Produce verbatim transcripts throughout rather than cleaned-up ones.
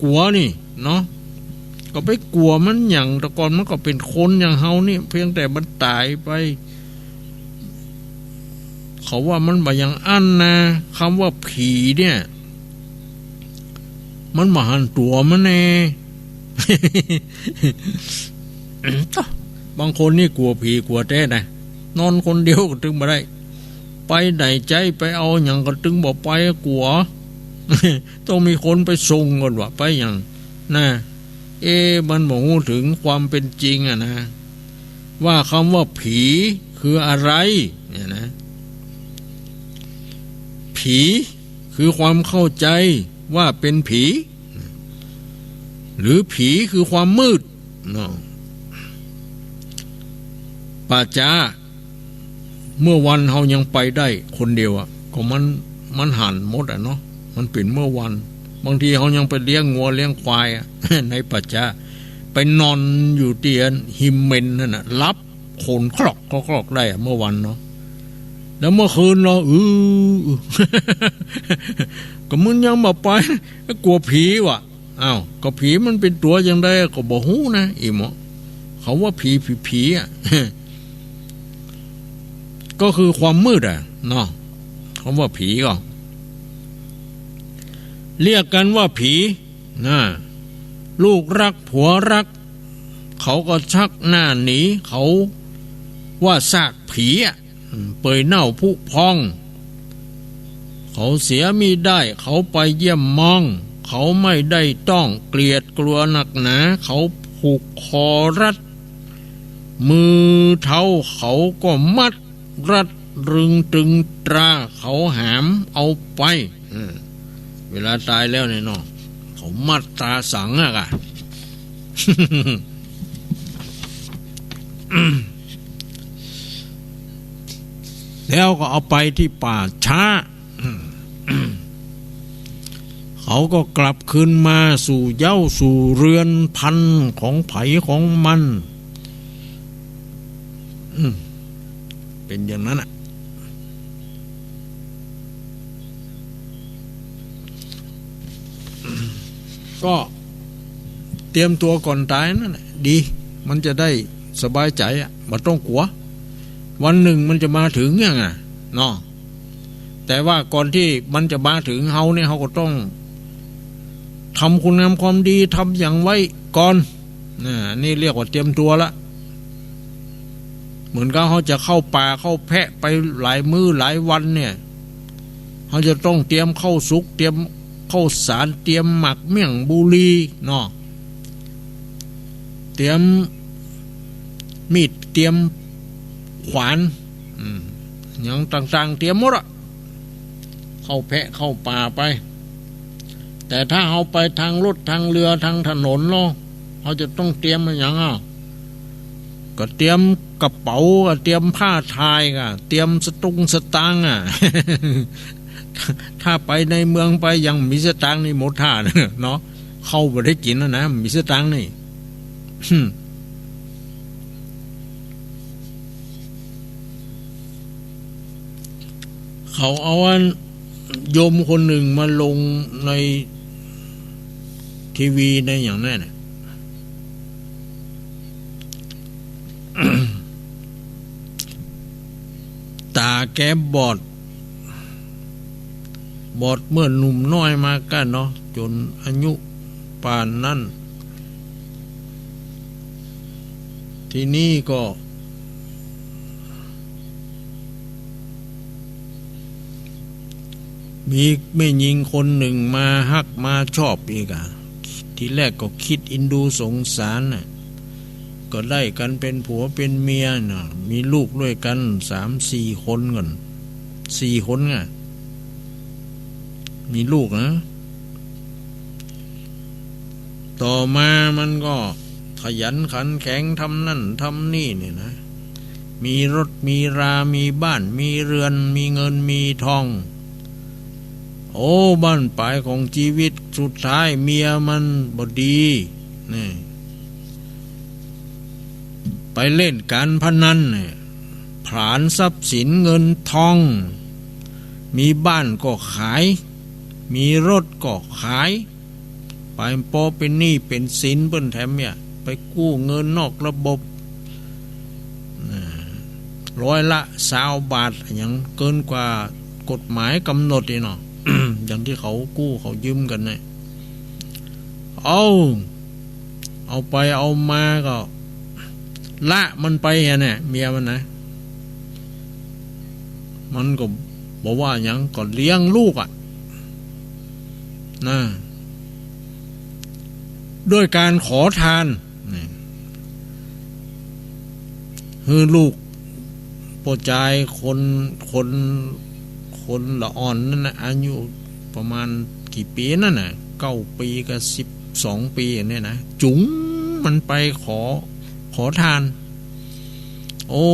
กั๋วนี่เนาะ ก็ไปกั๋วมันหยัง แต่ก่อนมันก็เป๋นคนอย่างเฮานี่ เพียงแต่มันต๋ายไป เขาว่ามันบ่อย่างอั้นนะ กำว่าผีเนี่ย มันบ่หันตั๋วมันแน่ บางคนนี่กั๋วผีกั๋วแต๊นะ นอนคนเดียวก็ตึงบ่ได้ ไปไหนใจ๊ ไปเอาหยังก็ตึงบ่ไป กั๋ว ต้องมีคนไปส่งก่อนว่าไปหยังนะ เอ๊ะ มันบ่ฮู้เถิงความเป๋นจริงอะนะ ว่ากำว่าผีคืออะไรเนี่ยนะ ผีคือความเข้าใจ๋ว่าเป๋นผี หรือผีคือความมืดเนาะ ป่าจ๊า เมื่อวันเฮายังไปได้คนเดียวอะ ก็มัน มันหันหมดอะเนาะ มันเป๋นเมื่อวัน บางทีเฮายังไปเลี้ยงงัวเลี้ยงควายอะ ในป่าจ๊า ไปนอนอยู่ตี้อันฮิมเมนนั่นน่ะ หลับโขนคลอกคลอกคลอกได้อะ เมื่อวันเนาะ แล้วเมื่อคืนเนาะ อือ ก็มึงยังบ่ไป กั๋วผีว่ะ อ้าว ก็ผีมันเป๋นตั๋วจั่งใดก็บ่ฮู้นะ อี่หมอ เขาว่าผี ผี ผีอะ ก็คือความมืดอะเนาะ คำว่าผีก็ เรียกกันว่าผีนะ ลูกรักผัวรัก เขาก็ชักหน้าหนี เขาว่าซากผีอะ เปื่อยเน่าผุพอง เขาเสียมิได้ เขาไปเยี่ยมมอง เขาไม่ได้ต้องเกลียดกลัวนักหนา เขาผูกคอรัด มือเท้าเขาก็มัดรัดรึงตรึงตรา เขาหามเอาไป อืม เวลาต๋ายแล้วเนี่ยเนาะ เขามัดตราสังอะกะ แล้วก็เอาไปตี้ป่าจ๊า เขาก็กลับคืนมาสู่เหย้าสู่เฮือนพันของใผของมัน อืม เป๋นอย่างนั้นอะ ก็เตรียมตั๋วก่อนต๋ายนั่นแหละ ดี มันจะได้สบายใจ๋อะ บ่ต้องกั๋ว วันนึ่งมันจะมาเถิงอย่างอะ เนาะ แต่ว่าก่อนตี้มันจะมาเถิงเฮาเนี่ย เฮาก็ต้องทำคุณงามความดี ทำหยังไว้ก่อน นะ นี่เรียกว่าเตรียมตั๋วละ เหมือนกับเฮาจะเข้าป่าเข้าแพะไปหลายมื้อหลายวันเนี่ย เฮาจะต้องเตรียมข้าวสุก เตรียมข้าวสาร เตรียมหมากเมี่ยงบุหรี่เนาะ เตรียมมีด เตรียมขวาน อืม หยังต่างๆ เตรียมหมดอะ เข้าแพะเข้าป่าไป แต่ถ้าเฮาไปตางรถตางเฮือตางถนนเนาะ เฮาจะต้องเตรียมอะหยังอะ ก็เตรียมกระเป๋า ก็เตรียมผ้าถ่าย ก็เตรียมสตุ้งสตางค์อะ ถ้าไปในเมืองไปยังมีสตางค์นี่หมดท่าเนาะ เข้าบ่ได้กิ๋นแล้วนะ มีสตางค์นี่ เขาเอาอันโยมคนนึ่งมาลงในทีวีในอย่างนั้นน่ะ ต๋าแกบอด บอดเมื่อหนุ่มน้อยมาก้าเนาะ จ๋นอายุป่านนั้น ทีนี้ก็ มีแม่ญิงคนนึ่งมาฮักมาชอบอีกอะ ทีแรกก็กึ๊ดเอ็นดูสงสารน่ะ ก็ได้กั๋นเป๋นผัวเป๋นเมียน่ะ มีลูกด้วยกั๋นสามสี่คนก่อน สี่คนน่ะ มีลูกนะ ต่อมามันก็ขยันขันแข็งทำนั่นทำนี่เนี่ยนะ มีรถมีรา มีบ้านมีเฮือน มีเงินมีทอง โอ้ บั้นปลายของจีวิตสุดท้ายเมียมันบ่ดี นี่ ไปเล่นก๋านพนันเนี่ย ผลาญทรัพย์สินเงินทอง มีบ้านก็ขาย มีรถก็ขาย ไป ไปปอเป๋นหนี้เป๋นสินเปิ้นแถมเนี่ย ไปกู้เงินนอกระบบ อ่า ร้อยละซาวบาท อะหยังเกินกว่ากฎหมายกำหนดอีกเนาะ อย่างตี้เขากู้เขายืมกั๋นเนี่ย เอา เอาไปเอามาก็ ละมันไปอะเนี่ย เมียมันนะ มันก็บ่ว่าหยัง ก็เลี้ยงลูกอะ นะ ด้วยก๋านขอทาน นี่ หื้อลูกป้อจายคน คน คนละอ่อนนั่นนะ อายุประมาณกี่ปี๋นั่นน่ะ เก้าปี๋กับสิบสองปี๋เนี่ยนะ จุ๋งมันไปขอ ขอทาน โอ้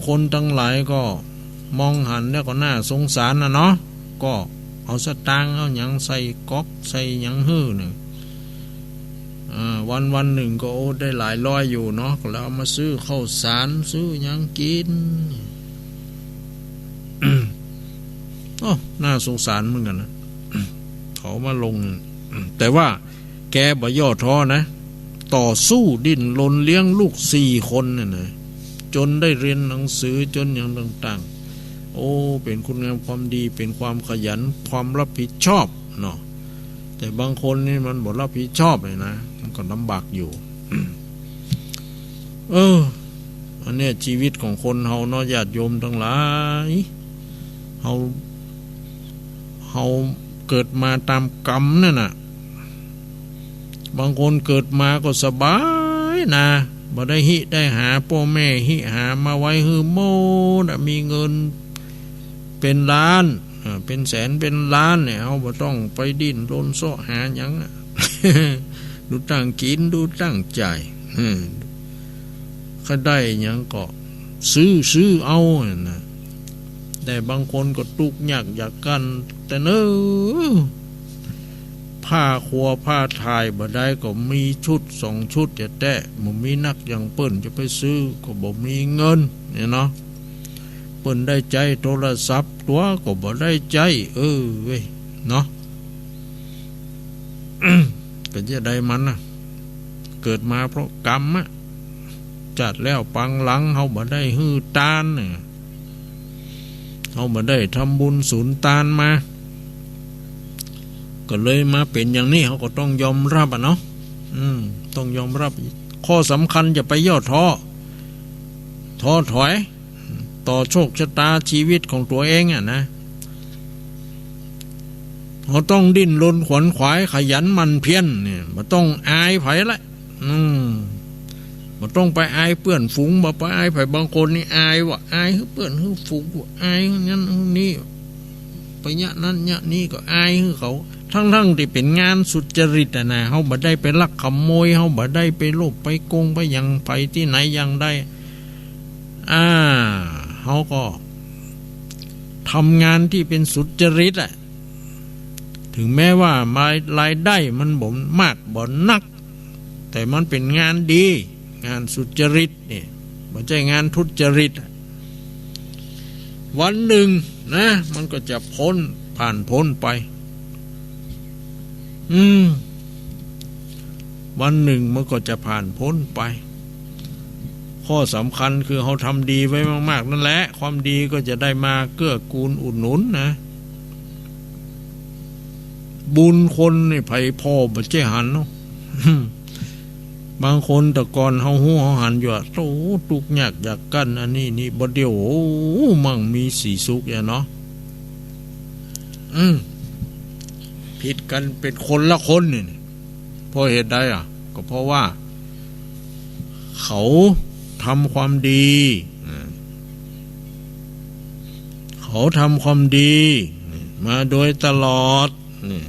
คนตังหลายก็มองหันแล้วก็น่าสงสารน่ะเนาะ ก็เอาสตางค์เอาหยังใส่ก๊อกใส่หยังหื้อเนี่ย อ่า วันวันหนึ่งก็ โอ้ ได้หลายร้อยอยู่เนาะ ก็แล้วเอามาซื้อข้าวสาร ซื้อหยังกิ๋น โอ้ น่าสงสารเหมือนกั๋นนะ เขามาลง แต่ว่าแกบ่ย่อท้อนะ ต่อสู้ดิ้นรนเลี้ยงลูกสี่คนเนี่ยนะ จ๋นได้เฮียนหนังสือ จ๋นหยังต่างๆ โอ้ เป๋นคุณงามความดี เป๋นความขยัน ความรับผิดชอบเนาะ แต่บางคนนี่มันบ่รับผิดชอบเลยนะ มันก็ลำบากอยู่ เออ อันเนี้ยชีวิตของคนเฮาเนาะ ญาติโยมตังหลาย เฮา เฮาเกิดมาต๋ามกรรมนั่นน่ะ บางคนเกิดมาก็สบายนะ บ่ได้ฮิได้หา ป้อแม่ฮิหามาไว้หื้อหมดอะ มีเงินเป๋นล้าน อ่า เป๋นแสนเป๋นล้านเนี่ย เฮาบ่ต้องไปดิ้นรนเซาะหาหยังอะ ดูตั้งกิ๋น ดูตั้งใจ๊ อืม ใค่ได้หยังก็ซื้อ ซื้อเอานั่นน่ะ แต่บางคนก็ตุ๊กยากยากจน แต่เน้อ ผ้าครัวผ้าถ่ายบ่ได้ก็มีชุดสองชุดแต๊ๆ บ่มีนักอย่างเปิ้นจะไปซื้อก็บ่มีเงินเนี่ยเนาะ เปิ้นได้ใจ๊โทรศัพท์ตั๋วก็บ่ได้ใจ๊ เออเว้ย เนาะ ก็จะใดมันน่ะ เกิดมาเพราะกรรมอะ จาติแล้วปางหลังเฮาบ่ได้หื้อตานเนี่ย เฮาบ่ได้ทำบุญสุนตานมา ก็เลยมาเป๋นอย่างนี้ เฮาก็ต้องยอมรับอะเนาะ อืม ต้องยอมรับ ข้อสำคัญอย่าไปย่อท้อ ท้อถอย ต่อโชคชะตาชีวิตของตั๋วเองอะนะ เฮาต้องดิ้นรนขวนขวายขยันหมั่นเพียรเนี่ย บ่ต้องอายใผละ อืม บ่ต้องไปอายเปื้อนฝูง บ่ไปอายใผ บางคนนี่อายว่ะ อายหื้อเปื้อนหื้อฝูงว่ะ อายหื้อนั้นหื้อนี้ ไปเยียะนั้นเยียะนี้ก็อายหื้อเขา ทั้งๆ ตี้เป๋นงานสุจริตอะนะ เฮาบ่ได้ไปลักขโมย เฮาบ่ได้ไปโลภไปโกงไปหยังใผตี้ไหนอย่างใด อ่า เฮาก็ทำงานตี้เป๋นสุจริตอะ ถึงแม้ว่าราย รายได้มันบ่มากบ่นัก แต่มันเป๋นงานดี งานสุจริตเนี่ย บ่ใจ้งานทุจริตอะ วันหนึ่งนะ มันก็จะพ้น ผ่านพ้นไป อืม วันหนึ่งมันก็จะผ่านพ้นไป ข้อสำคัญคือเฮาทำดีไว้มากๆ นั่นแหละ ความดีก็จะได้มาเกื้อกูลอุดหนุนนะ บุญคนนี่ใผผ่อบ่ใจ้หันเนาะ บางคนแต่ก่อนเฮาฮู้เฮาหันอยู่อะ โอ้ ตุ๊กยากยากจน อันนี้นี่ บ่าเดี่ยว โอ้ มั่งมีสีสุขอะเนาะ อืม ผิดกั๋นเป๋นคนละคนนี่ เพราะเหตุใดอะ ก็เพราะว่า เขาทำความดี อ่า เขาทำความดีมาโดยตลอด นี่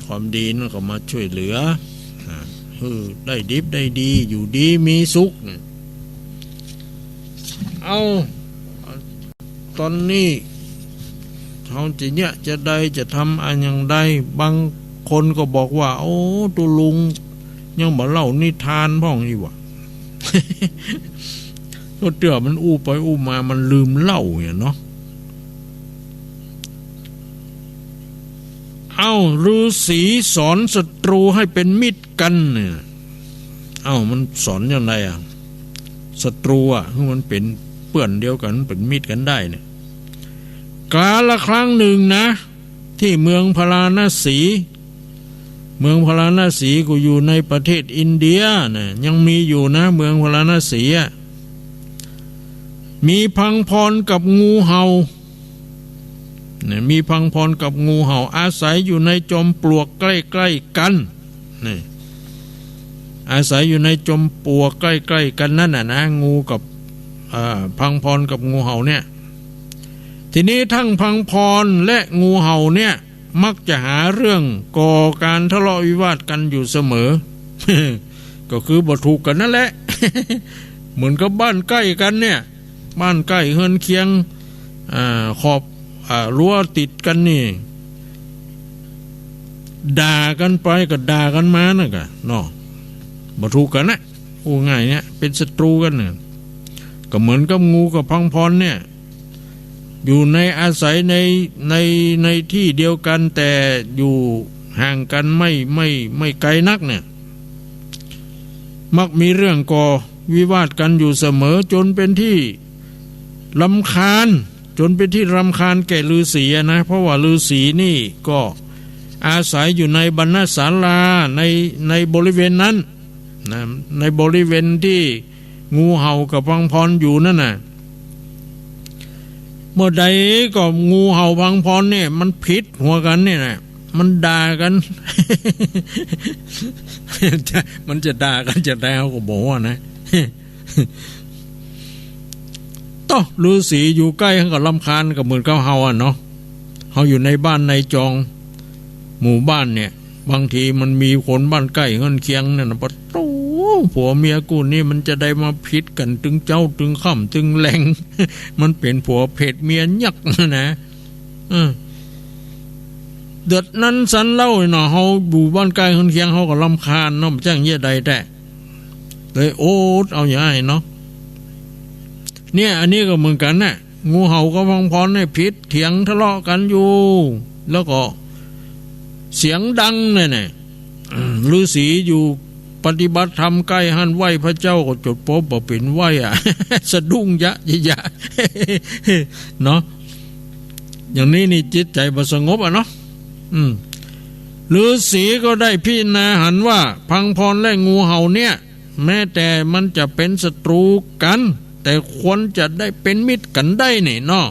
ความดีนั่นก็มาช่วยเหลือ อ่า หื้อได้ดิบได้ดี อยู่ดีมีสุข นี่ เอ้า ต๋อนนี้เฮาจะเยียะจะใด จะทำอะหยังใด บางคนก็บอกว่า โอ้ ตุ๊ลุงยังบ่เล่านิทานพ่องอี้หว่า ก็เตื้อมันอู้ไปอู้มามันลืมเล่าเนี่ยเนาะ เอ เอ้า ฤๅษีสอนศัตรูให้เป็นมิตรกันเนี่ย เอ้า มันสอนอย่างไรอะ ศัตรูอะ หื้อมันเป๋นเปื้อนเดียวกั๋น เป๋นมิตรกั๋นได้เนี่ย กาลครั้งหนึ่งนะ ตี้เมืองพาราณสี เมืองพาราณสีก็อยู่ในประเทศอินเดียนะ ยังมีอยู่นะ เมืองพาราณสีอะ มีพังพรกับงูเห่า เนี่ย มีพังพรกับงูเห่า อาศัยอยู่ในจอมปลวกใกล้ๆ กั๋น เนี่ย อาศัยอยู่ในจอมปลวกใกล้ๆ กั๋นนั่นน่ะนะ งูกับ อ่า พังพรกับงูเห่าเนี่ย ทีนี้ทั้งพังพรและงูเห่าเนี่ย มักจะหาเรื่องก่อก๋านทะเลาะวิวาทกั๋นอยู่เสมอ ก็คือบ่ถูกกั๋นนั่นแหละ เหมือนกับบ้านใก้กั๋นเนี่ย บ้านใก้เฮือนเคียง อ่า ขอบ อ่า รั้วติดกั๋นนี่ ด่ากั๋นไปก็ด่ากั๋นมานั่นกะเนาะ บ่ถูกกั๋นนะ อู้ง่ายเนี่ย เป๋นศัตรูกั๋นเนี่ย ก็เหมือนกับงูกับพังพรเนี่ย อยู่ใน อาศัยใน ใน ในที่เดียวกั๋น แต่อยู่ห่างกั๋นไม่ ไม่ ไม่ไกลนักเนี่ย มักมีเรื่องก่อวิวาทกั๋นอยู่เสมอ จ๋นเป๋นตี้รำคาญ จ๋นเป๋นตี้รำคาญแก่ฤๅษีอะนะ เพราะว่าฤๅษีนี่ก็อาศัยอยู่ในบรรณศาลา ใน ในบริเวณนั้นนะ ในบริเวณตี้ งูเห่ากับพังพรอยู่นั่นน่ะ เมื่อใดก็งูเห่าพังพรเนี่ย มันผิดหัวกั๋นเนี่ยนะ มันด่ากั๋น มันจะด่ากั๋นจะใดเฮาก็บ่ฮู้นะ โต้ ฤๅษีอยู่ใก้หั้นก็รำคาญ ก็เหมือนกับเฮาอะเนาะ เฮาอยู่ในบ้านในจองหมู่บ้านเนี่ย บางทีมันมีคนบ้านใก้เฮือนเคียงนั่นน่ะ ปะโถ ผัวเมียกู้นี้มันจะได้มาผิดกั๋นตึงเจ๊าตึงค่ำตึงแลง มันเป๋นผัวเผดเมียยักษ์นะ เออ เดือดนั้นสันเล่าเนาะ เฮาอยู่บ้านใก้เฮือนเคียงเฮาก็รำคาญเนาะ บ่จักเยียะใดแต๊ เลยอดเอาอย่าอ้ายเนาะ เนี่ย อันนี้ก็เหมือนกั๋นน่ะ งูเห่ากับพังพรเนี่ยผิดเถียงทะเลาะกั๋นอยู่ แล้วก็เสียงดังเนี่ยนะ ฤๅษีอยู่ปฏิบัติธรรมใก้หั้นไหว้พระเจ้าก็จ๋นป๊บบ่เป๋นไหว้อะ สะดุ้งยะยะยะ เนาะ อย่างนี้นี่จิตใจ๋บ่สงบอะเนาะ อืม ฤๅษีก็ได้พิจารณาหันว่าพังพรและงูเห่าเนี่ย แม้แต่มันจะเป๋นศัตรูกั๋น แต่ควรจะได้เป๋นมิตรกั๋นได้นี่เนาะ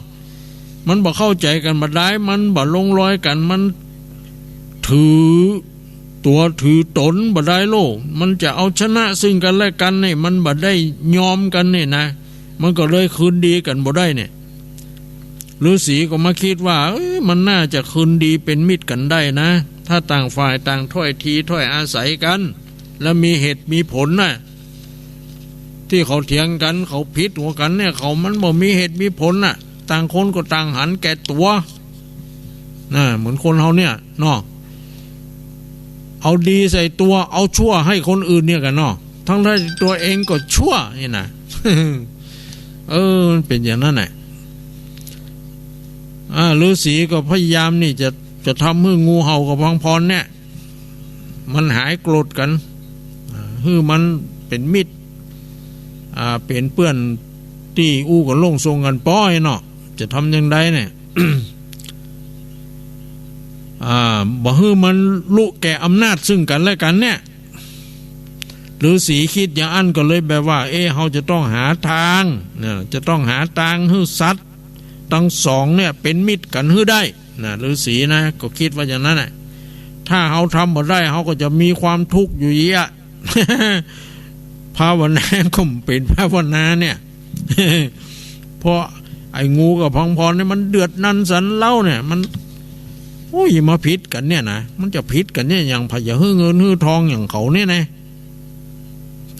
มันบ่เข้าใจ๋กั๋นบ่ดาย มันบ่ลงรอยกั๋น มันถือตั๋วถือต๋นบ่ดายโล มันจะเอาชนะซึ่งกั๋นและกั๋นนี่ มันบ่ได้ยอมกั๋นนี่นะ มันก็เลยคืนดีกั๋นบ่ได้เนี่ย ฤๅษีก็มาคิดว่า เอ้ย มันน่าจะคืนดีเป๋นมิตรกั๋นได้นะ ถ้าต่างฝ่ายต่างถ้อยทีถ้อยอาศัยกั๋น แล้วมีเหตุมีผลน่ะ ตี้เขาเถียงกั๋น เขาผิดหัวกั๋นเนี่ย เขา มันบ่มีเหตุมีผลน่ะ ต่างคนก็ต่างหันแก่ตั๋ว น่ะ เหมือนคนเฮาเนี่ยเนาะ เอาดีใส่ตั๋ว เอาชั่วหื้อคนอื่นเนี่ยกั๋นเนาะ ทั้งๆ ตั๋วเองก็ชั่วนี่นะ เออ มันเป๋นอย่างนั้นแหละ อ่า ฤๅษีก็พยายามนี่จะ จะทำหื้องูเห่ากับพังพรเนี่ย มันหายโกรธกั๋น อ่า หื้อมันเป๋นมิตร อ่า เป๋นเปื้อนตี้อู้กั๋นโล่งส่งกั๋นป้อยเนาะ จะทำอย่างใดเนี่ย อ่า บ่หื้อมันลุแก่อำนาจซึ่งกั๋นและกั๋นเนี่ย ฤๅษีคิดอย่างอั้นก็เลยแบบว่า เอ๊ะ เฮาจะต้องหาตางเนี่ย จะต้องหาตางหื้อสัตว์ตังสองเนี่ยเป๋นมิตรกั๋นหื้อได้นะ ฤๅษีนะ ก็คิดว่าอย่างนั้นน่ะ ถ้าเฮาทำบ่ได้ เฮาก็จะมีความทุกข์อยู่เยียะ ภาวนาก็บ่เป๋นภาวนาเนี่ย เพราะไอ้งูกับพังพรเนี่ยมันเดือดนันสันเล่าเนี่ย มัน โอ้ย มาผิดกั๋นเนี่ยนะ มันจะผิดกั๋นเนี่ย อย่างผะจะหื้อเงินหื้อทองอย่างเขาเนี่ยนะ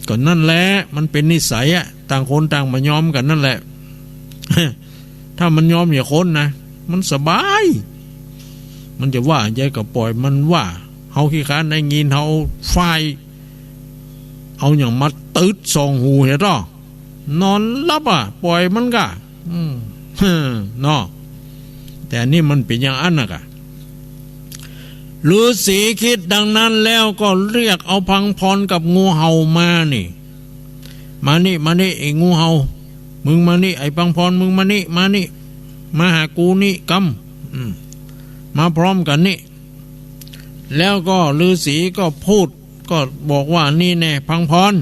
ก็นั่นแหละ มันเป๋นนิสัยอะ ต่างคนต่างบ่ยอมกั๋นนั่นแหละ ถ้ามันยอมอย่างคนนะ มันสบาย มันจะว่าใดก็ปล่อยมันว่า เฮาขี้คร้านได้ยิน เฮาฝ่าย เอาหยังมาตึดส่องหูเหียต๊อ นอนหลับอะ ปล่อยมันก่ะ อืม เนาะ แต่อันนี้มันเป๋นอย่างอั้นน่ะก่ะ ฤๅษีกึ๊ดดังนั้นแล้วก็เรียกเอาพังพรกับงูเห่ามานี่ มานี่ มานี่ ไอ้งูเห่า มึงมานี่ ไอ้พังพร มึงมานี่ มานี่ มาหากูนี่กำ อืม มาพร้อมกั๋นนี่ แล้วก็ฤๅษีก็พูด ก็บอกว่า นี่แน่ พังพร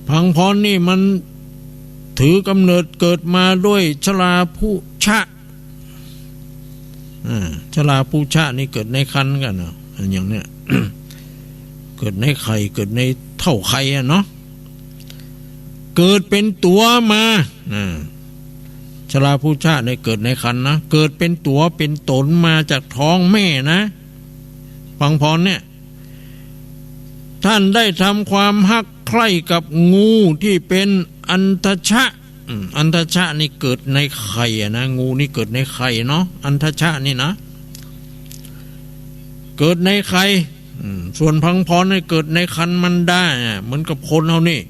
พังพรนี่มันถือกำเนิดเกิดมาด้วยชลาพุชะ อ่า ชลาพุชะนี่เกิดในครรภ์กั๋นเนาะ อันอย่างเนี้ย เกิดในไข่ เกิดในเต้าไข่อะเนาะ เกิดเป๋นตั๋วมา อ่า ชลาพุชะเนี่ยเกิดในครรภ์นะ เกิดเป๋นตั๋วเป๋นต๋นมาจากท้องแม่นะ พังพรเนี่ย ท่านได้ทำความฮักใคร่กับงูที่เป๋นอัณฑชะ อืม อัณฑชะนี่เกิดในไข่อะนะ งูนี่เกิดในไข่เนาะ อัณฑชะนี่นะ เกิดในไข่ อืม ส่วนพังพรเนี่ยเกิดในครรภ์มารดา อ่ะ เหมือนกับคนเฮานี่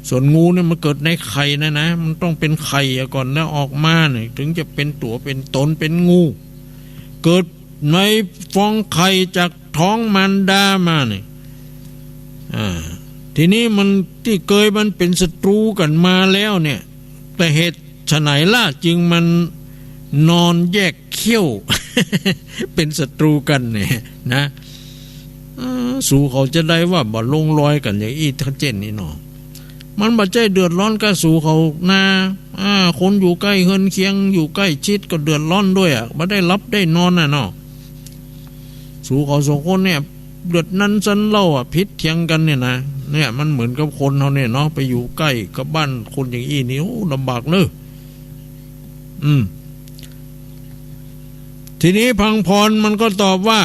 ส่วนงูเนี่ยมันเกิดในไข่นะนะ มันต้องเป๋นไข่อะก่อน แล้วออกมาเนี่ย ถึงจะเป๋นตั๋วเป๋นต๋นเป๋นงู เกิดในฟองไข่จากท้องมารดามาเนี่ย อ่า ทีนี้มันตี้เกยมันเป๋นศัตรูกั๋นมาแล้วเนี่ย แต่เหตุไฉนล่ะจึงมันนอนแยกเขี้ยว เป๋นศัตรูกั๋นเนี่ยนะ เออ สูเขาจะได้ว่าบ่ลงรอยกั๋นอย่างอี้ ทัดเจนนี่เนาะ มันบ่ใจ้เดือดร้อนก้าสูเขานา อ่า คนอยู่ใก้เฮือนเคียง อยู่ใก้ชิดก็เดือดร้อนด้วยอะ บ่ได้หลับได้นอนน่ะเนาะ สูเขาสองคนเนี่ย เดือดนั้นซั้นเล่าอะ ผิดเถียงกั๋นเนี่ยนะ เนี่ยมันเหมือนกับคนเฮาเนี่ยเนาะ ไปอยู่ใก้กับบ้านคนอย่างอี้นี่ โอ้ ลำบากเนอะ อืม ทีนี้พังพรมันก็ตอบว่า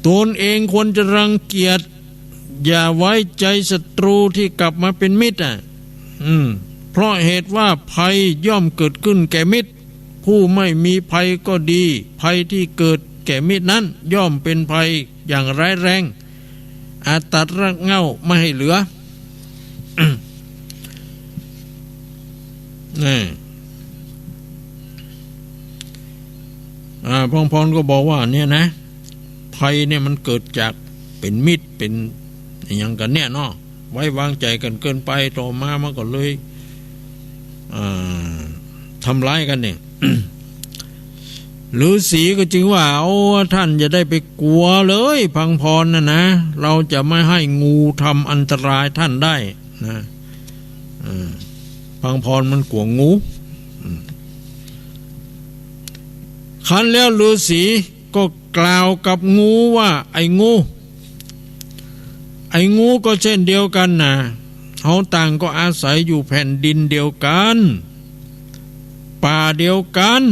ตนเองควรจะรังเกียจ อย่าไว้ใจศัตรูที่กลับมาเป๋นมิตรอ่ะ อืม เพราะเหตุว่าภัยย่อมเกิดขึ้นแก่มิตร ผู้ไม่มีภัยก็ดี ภัยที่เกิดแก่มิตรนั้นย่อมเป๋นภัยอย่างร้ายแรง อาจตัดรากเหง้าไม่ให้เหลือ นี่ อ่า พังพรก็บอกว่าเนี่ยนะ ภัยเนี่ยมันเกิดจากเป๋นมิตร เป๋นอะหยังกั๋นเนี่ยเนาะ ไว้วางใจ๋กั๋นเกินไป ต่อมามันก็เลย อ่า ทำร้ายกั๋นเนี่ย ฤๅษีก็จึงว่า โอ้ ท่านอย่าได้ไปกลัวเลย พังพรน่ะนะ เราจะไม่ให้งูทำอันตรายท่านได้นะ เออ พังพรมันกลัวงู อืม ครั้นแล้วฤๅษีก็กล่าวกับงูว่า ไอ้งู ไอ้งูก็เช่นเดียวกั๋นนะ เฮาต่างก็อาศัยอยู่แผ่นดินเดียวกั๋น ป่าเดียวกั๋น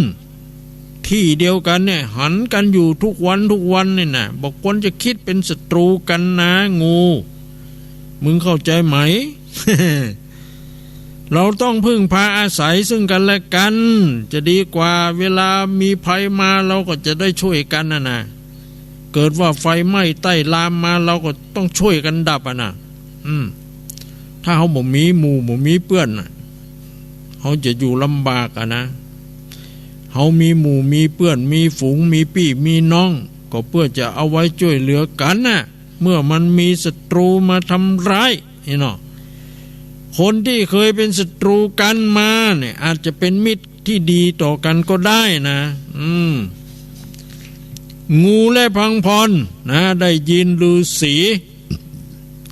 ตี้เดียวกั๋นเนี่ย หันกั๋นอยู่ทุกวันทุกวันเนี่ยนะ บ่ควรจะกึ๊ดเป๋นศัตรูกั๋นนะ งู มึงเข้าใจ๋ไหม เราต้องพึ่งพาอาศัยซึ่งกั๋นและกั๋น จะดีกว่าเวลามีภัยมาเราก็จะได้ช่วยกั๋นน่ะนะ เกิดว่าไฟไหม้ใต้ลามมา เราก็ต้องช่วยกั๋นดับอ่ะนะ อืม ถ้าเฮาบ่มีหมู่บ่มีเปื้อนน่ะ เฮาจะอยู่ลำบากอ่ะนะ เฮามีหมู่มีเปื้อน มีฝูง มีปี้มีน้อง ก็เปื้อจะเอาไว้จ้วยเหลือกั๋นน่ะ เมื่อมันมีศัตรูมาทำร้าย นี่เนาะ คนตี้เกยเป๋นศัตรูกั๋นมาเนี่ย อาจจะเป๋นมิตรตี้ดีต่อกั๋นก็ได้นะ อืม งูและพังพรนะ ได้ยินฤๅษี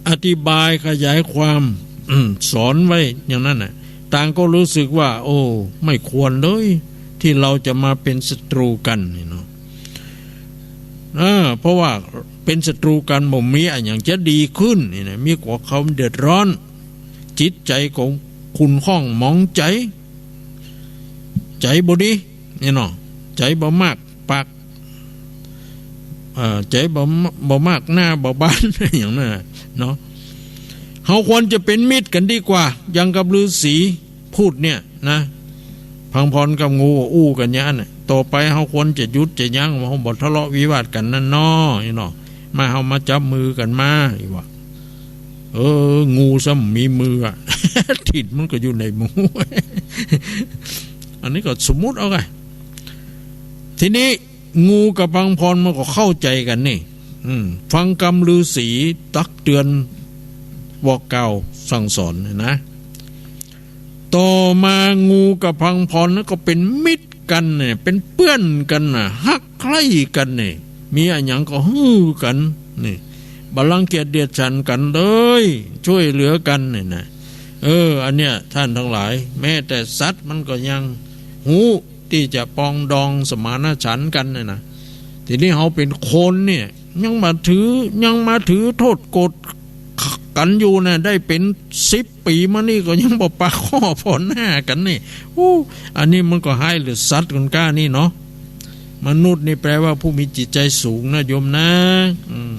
อธิบายขยายความ อืม สอนไว้อย่างนั้นน่ะ ต่างก็รู้สึกว่า โอ้ ไม่ควรเลย ตี้เราจะมาเป๋นศัตรูกั๋นนี่เนาะ เออ เพราะว่าเป๋นศัตรูกั๋นบ่มีอะหยังจะดีขึ้นนี่นะ มีกว่าความเดือดร้อน จิตใจ๋ของขุ่นข้องหมองใจ๋ ใจ๋บ่ดีนี่เนาะ ใจ๋บ่มากปาก เอ่อ ใจ๋บ่ บ่มากหน้าบ่บาน อย่างนั้นน่ะเนาะ เฮาควรจะเป๋นมิตรกั๋นดีกว่า อย่างกับฤๅษีพูดเนี่ย นะ พังพรกับงูอู้กั๋นอย่างนั้นน่ะ ต่อไปเฮาควรจะหยุดจะยั้ง เฮาบ่ทะเลาะวิวาทกั๋นนั่นน้อ นี่เนาะ มาเฮามาจับมือกั๋นมา อีกว่า เออ งูซ้ำมีมืออะ ถิ่นมันก็อยู่ในหมู่ อันนี้ก็สมมุติเอาไง ทีนี้งูกับพังพรมันก็เข้าใจ๋กั๋นนี่ อืม ฟังกำฤๅษีตักเตือนบอกกล่าวสั่งสอนนะ ต่อมางูกับพังพรนั้นก็เป๋นมิตรกั๋นเนี่ย เป๋นเปื้อนกั๋นน่ะ ฮักใคร่กั๋นเนี่ย มีอะหยังก็หื้อกั๋นนี่ บ่รังเกียจเดียดฉันกั๋นเลย ช่วยเหลือกั๋นเนี่ยนะ เออ อันเนี้ยท่านทั้งหลาย แม้แต่สัตว์มันก็ยังฮู้ตี้จะปรองดองสมานฉันท์กั๋นเนี่ยนะ ทีนี้เฮาเป๋นคนเนี่ย ยังมาถือ ยังมาถือโต้ษโกรธกั๋นอยู่นะ ได้เป๋นสิบปี๋มานี่ก็ยังบ่ปาข้อผ่อหน้ากั๋นนี่ อู้ อันนี้มันก็ฮ้ายเหลือสัตว์คนก้านี่เนาะ มนุษย์นี่แปลว่าผู้มีจิตใจ๋สูงนะโยมนะ อืม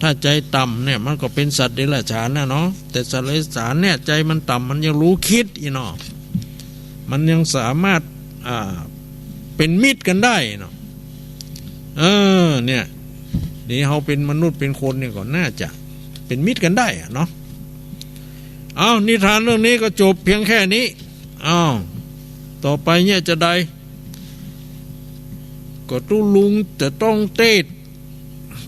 ถ้าใจ๋ต่ำเนี่ยมันก็เป๋นสัตว์เดรัจฉานนะเนาะ แต่สัตว์เดรัจฉานเนี่ยใจ๋มันต่ำ มันยังฮู้กึ๊ดอี้เนาะ มันยังสามารถ อ่า เป๋นมิตรกั๋นได้เนาะ เออ เนี่ย นี่เฮาเป๋นมนุษย์เป๋นคนเนี่ยก็น่าจะเป๋นมิตรกั๋นได้อะเนาะ เอ้า นิทานเรื่องนี้ก็จบเพียงแค่นี้ เอ้า ต่อไปเนี่ยจะใด ก็ตุ๊ลุงจะต้องเตสน์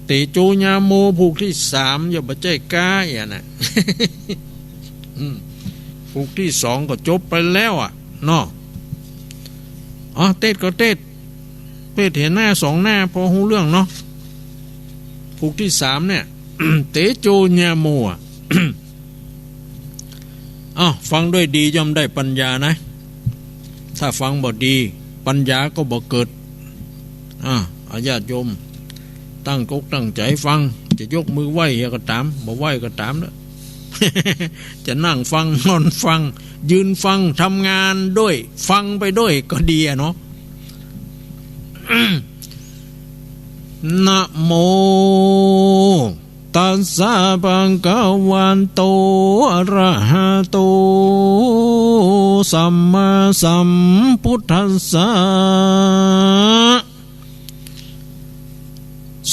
เตโจญาโมผูกตี้สาม อย่าบ่ใจ้ก๊าอี้นะ อืม ผูกตี้สองก็จบไปแล้วอะเนาะ อ๋อ เตสน์ก็เตสน์ เตสน์หัวหน้าสองหน้าพอฮู้เรื่องเนาะ ผูกตี้สามเนี่ย เตโจญาโมอะ อ้าว ฟังด้วยดีย่อมได้ปัญญานะ ถ้าฟังบ่ดี ปัญญาก็บ่เกิด อ่า เอาญาติโยม ตั้งอกตั้งใจ๋ฟัง จะยกมือไหว้เหียก็ต๋าม บ่ไหว้ก็ต๋ามเนาะ จะนั่งฟัง นอนฟัง ยืนฟัง ทำงานด้วย ฟังไปด้วยก็ดีอะเนาะ นะโม ตัสสะ ภะคะวะโต อะระหะโต สัมมาสัมพุทธัสสะ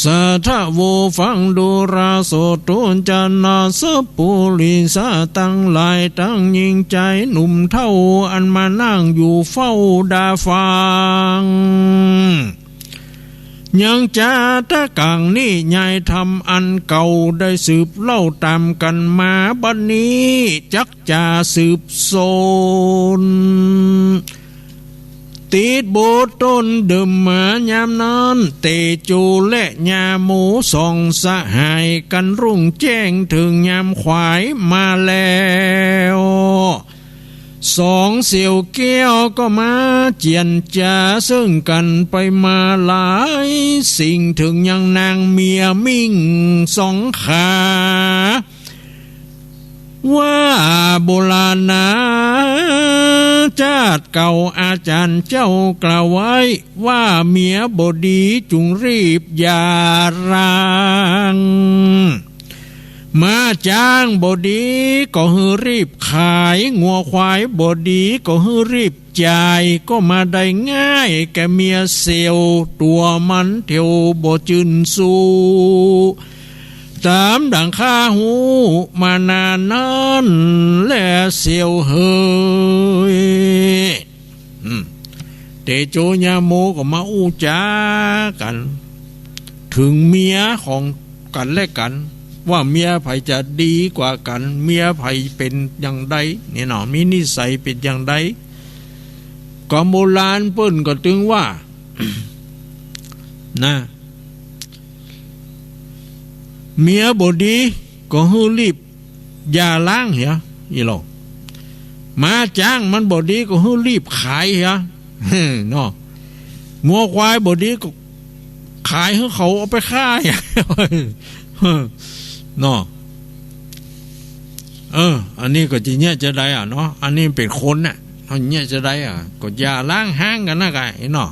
สาธะโว ฟังดูราโสตุ จะนาสะปุริสะตังหลาย ตังญิงจายหนุ่มเฒ่า อันมานั่งอยู่เฝ้าดาฟัง ยังจาตะกั๋งนิยายธรรมอันเก่าได้สืบเล่าต๋ามกั๋นมา บัดนี้จักจะสืบสาน ติดบทต้นเดิมมา ยามนั้นเตโจและญาโมสองสหายกั๋นรุ่งแจ้งเถิงยามขวายมาแล้ว สองเสี่ยวแก้วก็มาเจียรจาเซิ่งกั๋นไปมาหลายสิ่ง เถิงยังนางเมียมิ่งสองขา ว่าโบราณนา จาติเก่าอาจ๋ารย์เจ้ากล่าวไว้ ว่าเมียบ่ดีจุ่งรีบหย่าร้าง ม้าจ๊างบ่ดีก็หื้อรีบขาย งัวควายบ่ดีก็หื้อรีบจ่าย ก็มาได้ง่ายแก่เมียเสี่ยว ตั๋วมันเตียวบ่จื้นสู้ ต๋ามดั่งข้าฮู้มานานนั้นแลเสี่ยวเหย อืม เตโจญาโมก็มาอู้จ๋ากั๋น เถิงเมียของกั๋นและกั๋น ว่าเมียใผจะดีกว่ากั๋น เมียใผเป๋นอย่างใดเนี่ยเนาะ มีนิสัยเป๋นอย่างใด กำโบราณเปิ้นก็ตึงว่า นะ เมียบ่ดีก็หื้อรีบหย่าร้างเหีย อี้หลอ ม้าจ๊างมันบ่ดีก็หื้อรีบขายเหีย เนาะ งัวควายบ่ดีก็ขายหื้อเขาเอาไปฆ่าเหีย เนาะ เออ อันนี้ก็จะเยียะจาใดอะเนาะ อันนี้เป๋นคนน่ะ เยียะจาใดอะ ก็หย่าร้างฮ้างกั๋นนะกะ อี้เนาะ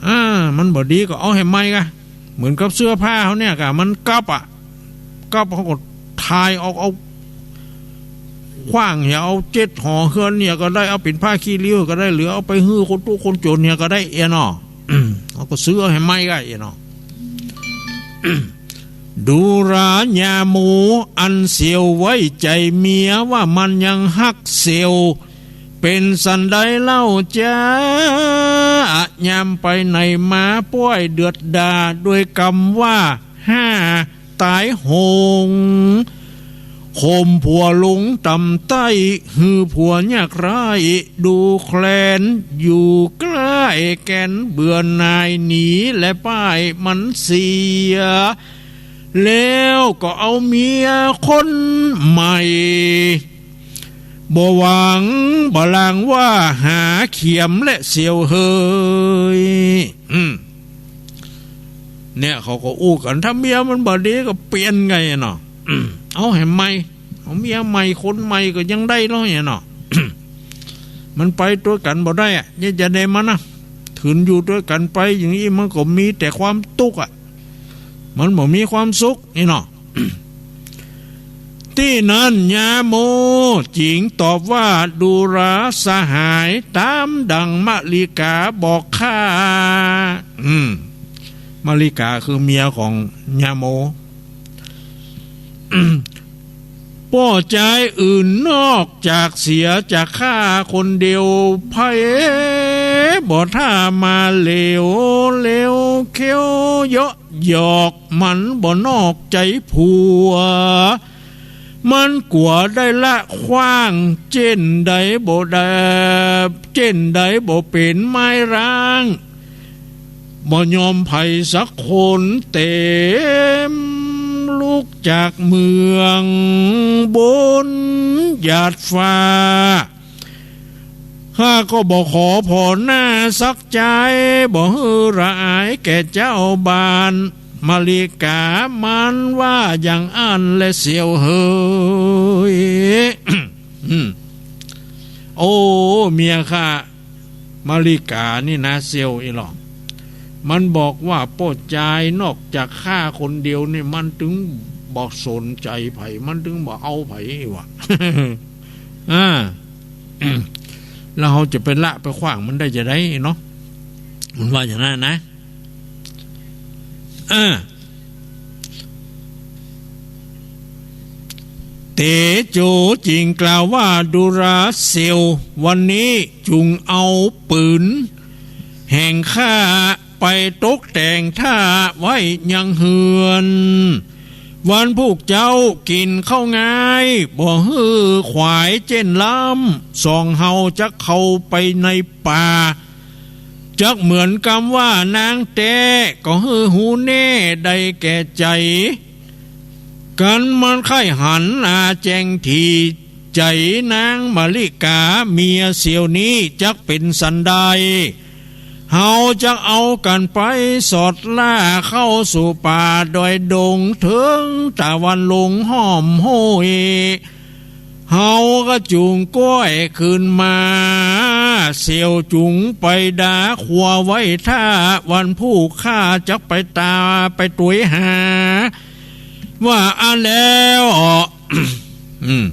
อ่า มันบ่ดีก็เอาแหมใหม่กะ เหมือนกับเสื้อผ้าเฮาเนี่ยกะ มันกับอะ กับเฮาก็ถ่ายออก เอาขว้างเหีย เอาเจ็ดหอเฮือนเหียก็ได้ เอาเป๋นผ้าขี้ริ้วก็ได้ หรือเอาไปหื้อคนตุ๊กคนจ๋นเหียก็ได้ อี้เนาะ อืม เฮาก็ซื้อเอาแหมใหม่กะ อี้เนาะ ดูราญาโมอันเสี่ยวไว้ใจ๋เมีย ว่ามันยังฮักเสี่ยว เป๋นสันใดเล่าจ๊า ยามไปไหนมาป้อยเดือดดาลด้วยกำว่าห้า ต๋ายโหง ข่มผัวหลงต่ำใต้ หื้อผัวยากไร้ดูแคลน อยู่ใก้แก่นเบื่อหน่ายหนีและป้ายมันเสีย แล้วก็เอาเมียคนใหม่ บ่หวังบ่ลางว่าหาเขียมและเสี่ยวเหย อืม เนี่ยเขาก็อู้กั๋น ถ้าเมียมันบ่ดีก็เปลี่ยนไงเนาะ อืม เอาหื้อใหม่ เอาเมียใหม่คนใหม่ก็ยังได้ลอเนี่ยเนาะ มันไปตวยกั๋นบ่ได้อะ เนี่ยจะได้มันนะ ถืนอยู่ตวยกั๋นไปอย่างอี้มันก็มีแต่ความตุ๊กข์อะ มันบ่มีความสุขนี่เนาะ ตี้นั้นญาโมจึงตอบว่า ดูราสหาย ต๋ามดั่งมะลิกาบอกข้า อืม มะลิกาคือเมียของญาโม ป้อจายอื่นนอกจากเสียจากข้าคนเดียว ใผบ่ถ้ามาเหลว เลวเคี้ยวเยาะหยอก มันบ่นอกใจ๋ผัว มันกั๋วได้ละขว้าง เจ้นใดบ่ได้ เจ้นใดบ่เป๋นไม้ร้าง บ่ยอมใผสักคน เต๋มลุกจากเมืองบนหยาดฟ้า ข้าก็บ่ขอผ่อหน้าสักจาย บ่หื้อระอายแก่เจ้าบ้าน มะลิกามันว่าอย่างอั้นแลเสี่ยวเหย อืม โอ้ เมียข้า มะลิกานี่นะ เสี่ยวอี้หลอ มันบอกว่าป้อจายนอกจากข้าคนเดียวนี่ มันตึงบ่สนใจ๋ใผ มันตึงบ่เอาใผว่ะ อ่า แล้วเฮาจะไปละไปขว้างมันได้จะใดเนาะ มันว่าอย่างนั้นนะ อ่า เตโจจึงกล่าวว่า ดูราเสี่ยว วันนี้จุ่งเอาปืนแห่งข้าไปตกแต่งถ้าไว้ยังเฮือน วันพูกเจ๊ากิ๋นข้าวงาย บ่หื้อขวายเจ้นล้ำ ส่องเฮาจักเข้าไปในป่า จักเหมือนกำว่านางแต๊ ก็หื้อฮู้แน่ได้แก่ใจ๋ กันมันใค่หันอาแจ้งถี่ ใจ๋นางมะลิกาเมียเสี่ยวนี้จักเป๋นสันใด เฮาจักเอากั๋นไปสอดล่าเข้าสู่ป่าดอยดง เถิงตะวันลงห้อมห้วย เฮาก็จุ่งก้อยคืนมา เสี่ยวจุ่งไปดาครัวไว้ถ้า วันพูกข้าจักไปต๋า ไปตวยหา ว่าอั้นแล้ว อืม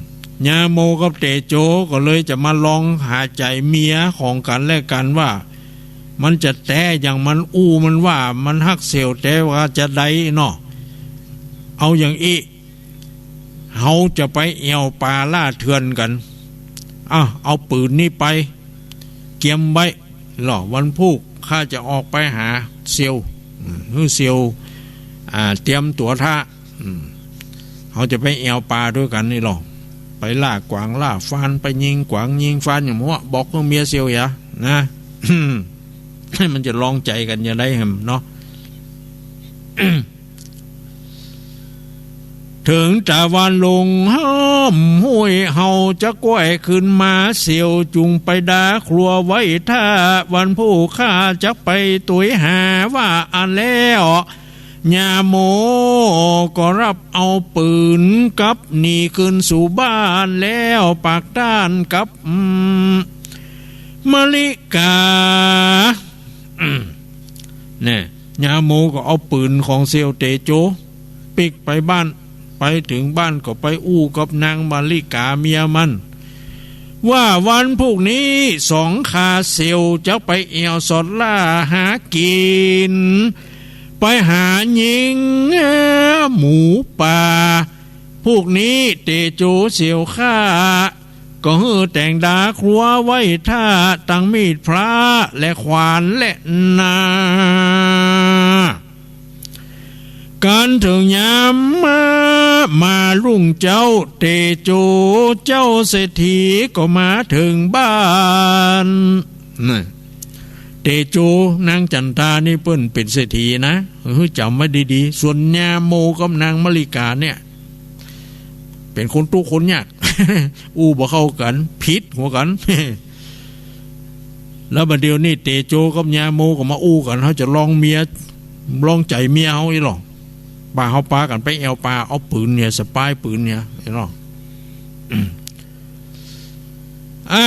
ญาโมกับเตโจก็เลยจะมาลองหาใจ๋เมียของกั๋นและกั๋นว่า มันจะแต๊อย่างมันอู้มันว่า มันฮักเสี่ยวแต๊ว่าจะใดเนาะ เอาอย่างอี้ เฮาจะไปแอ่วป่าล่าเถื่อนกั๋น อ่ะ เอาปืนนี้ไป เกียมไว้ ล่อวันพูกข้าจะออกไปหาเสี่ยว อืม หื้อเสี่ยว อ่า เตรียมตั๋วถ้า อืม เฮาจะไปแอ่วป่าตวยกั๋นนี่ล่อ ไปล่ากวางล่าฟาน ไปยิงกวางยิงฟานอย่างหมู่ บอกกับเมียเสี่ยวเหียนะ มันจะลองใจ๋กั๋นจะใดแหมเนาะ เถิงตะวันลงห้อมห้วย เฮาจักก้อยคืนมา เสี่ยวจุ่งไปดาครัวไว้ถ้า วันพูกข้าจักไปตวยหา ว่าอั้นแล้ว ญาโมก็ฮับเอาปืนกับหนีคืนสู่บ้านแล้ว ปากต้านกับ อืม มะลิกา อืม เนี่ย ญาโมก็เอาปืนของเสี่ยวเตโจปิ๊กไปบ้าน ไปเถิงบ้านก็ไปอู้กับนางมะลิกาเมียมัน ว่าวันพูกนี้สองข้าเสี่ยวจะไปแอ่วสอดล่าหากิ๋น ไปหายิงหมูป่า พูกนี้เตโจเสี่ยวข้า ก็หื้อแต่งดาครัวไว้ถ้าตังมีดพระและขวานและนา กันเถิงยามมา มารุ่งเจ๊า เตโจเจ้าเศรษฐีก็มาเถิงบ้าน น่ะ เตโจนางจันทานี่เปิ้นเป๋นเศรษฐีนะ หื้อจ๋ำไว้ดีๆ ส่วนญาโมกับนางมะลิกาเนี่ย เป๋นคนตุ๊กข์คนยาก อู้บ่เข้ากั๋น ผิดหัวกั๋น แล้วบ่าเดี่ยวนี้เตโจกับญาโมก็มาอู้กั๋น เฮาจะลองเมีย ลองใจ๋เมียเฮาอี้หรอ บ่าเฮาปากั๋นไปแอ่วป่า เอาปืนเนี่ย สะปายปืนเนี่ย อี้หรอ อ่า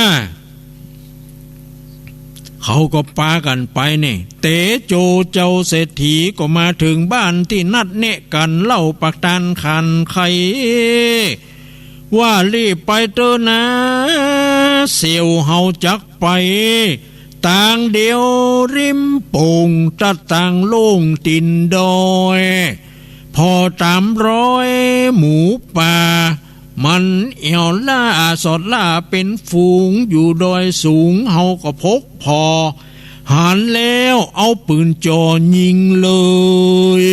เขาก็ปากั๋นไปนี่ เตโจเจ้าเศรษฐีก็มาเถิงบ้านตี้นัดแนะกั๋นเล่าประตานขานไข ว่ารีบไปเต๊อะนา เสี่ยวเฮาจักไป ตางเดียวริมโป่ง ตัดตางโล่งตี๋นดอย ผ่อต๋ามรอยหมูป่า มันแอ่วล่าสอดล่าเป๋นฝูง อยู่ดอยสูงเฮาก็พกผ่อ หันแล้วเอาปืนจ่อยิงเลย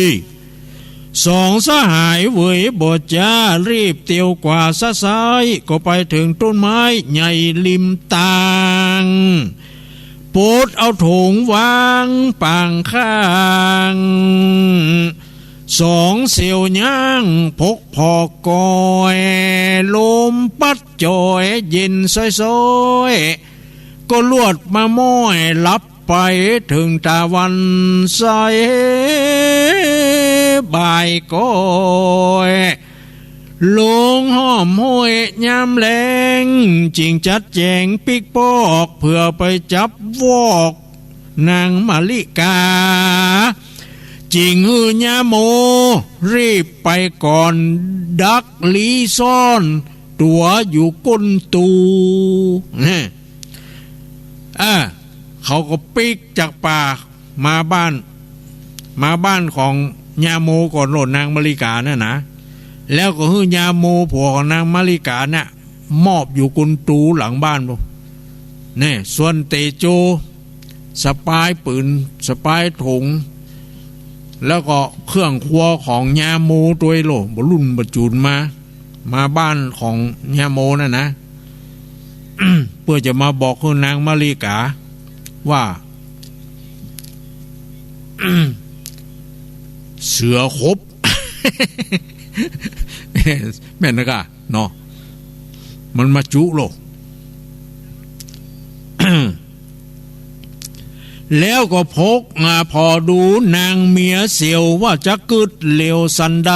สองสหายเหวยบ่จ๊า รีบเตียวกว่าซ้ายๆ ก็ไปเถิงต้นไม้ใหญ่ริมตาง ปดเอาถงวางปางข้าง สองเสี่ยวย่างพกผ่อกอย ลมปั๊ดจ่อยเย็นซ้อยๆ ก็ลวดมาม้อยหลับไปเถิงต๋าวันใสบ่ายก้อย ลงห้อมห้วยยามแลง จึงจัดแจ๋งปิ๊กปอก เผื่อไปจับวอกนางมะลิกา จึงหื้อญาโมรีบไปก่อน ดักลี้ซ่อนตั๋วอยู่ก้นตู อ่า เขาก็ปิ๊กจากป่ามาบ้าน มาบ้านของญาโมก่อนโลด นางมะลิกาเนี่ยนะ แล้วก็หื้อญาโมผัวของนางมะลิกาเนี่ย มอบอยู่ก้นตูหลังบ้านพุ้น เนี่ย ส่วนเตโจ สะปายปืน สะปายถง แล้วก็เครื่องครัวของญาโมตวยโลด บ่ลุ่นบ่จูนมา มาบ้านของญาโมนั่นนะ เปื้อจะมาบอกหื้อนางมะลิกาว่า เสือขบ แม่นนะกะเนาะ มันมาจุโลก แล้วก็พกมาผ่อดูนางเมียเสี่ยว ว่าจะกึ๊ดเหลวสันใด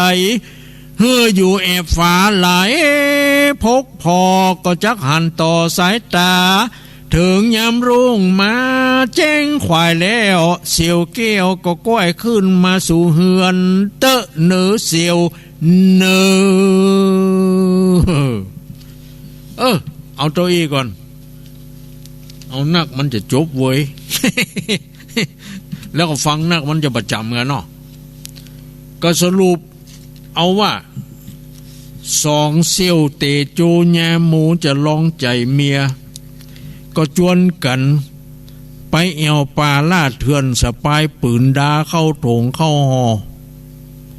หื้ออยู่แอบฝาหลาย พกผ่อก็จักหันต่อสายต๋า เถิงยามรุ่งมาแจ้งขวายแล้ว เสี่ยวแก้วก็ก้อยขึ้นมาสู่เฮือน เต๊อะเนอเสี่ยวเนอ เออ เอาเต้าอี้ก่อน เอานักมันจะจบเวย แล้วก็ฟังนักมันจะบ่จ๋ำกั๋นเนาะ ก็สรุปเอาว่า สองเสี่ยวเตโจญาโมจะลองใจ๋เมีย ก็จวนกั๋นไปแอ่วป่าล่าเถื่อน สะปายปืนดาเข้าถงเข้าห่อ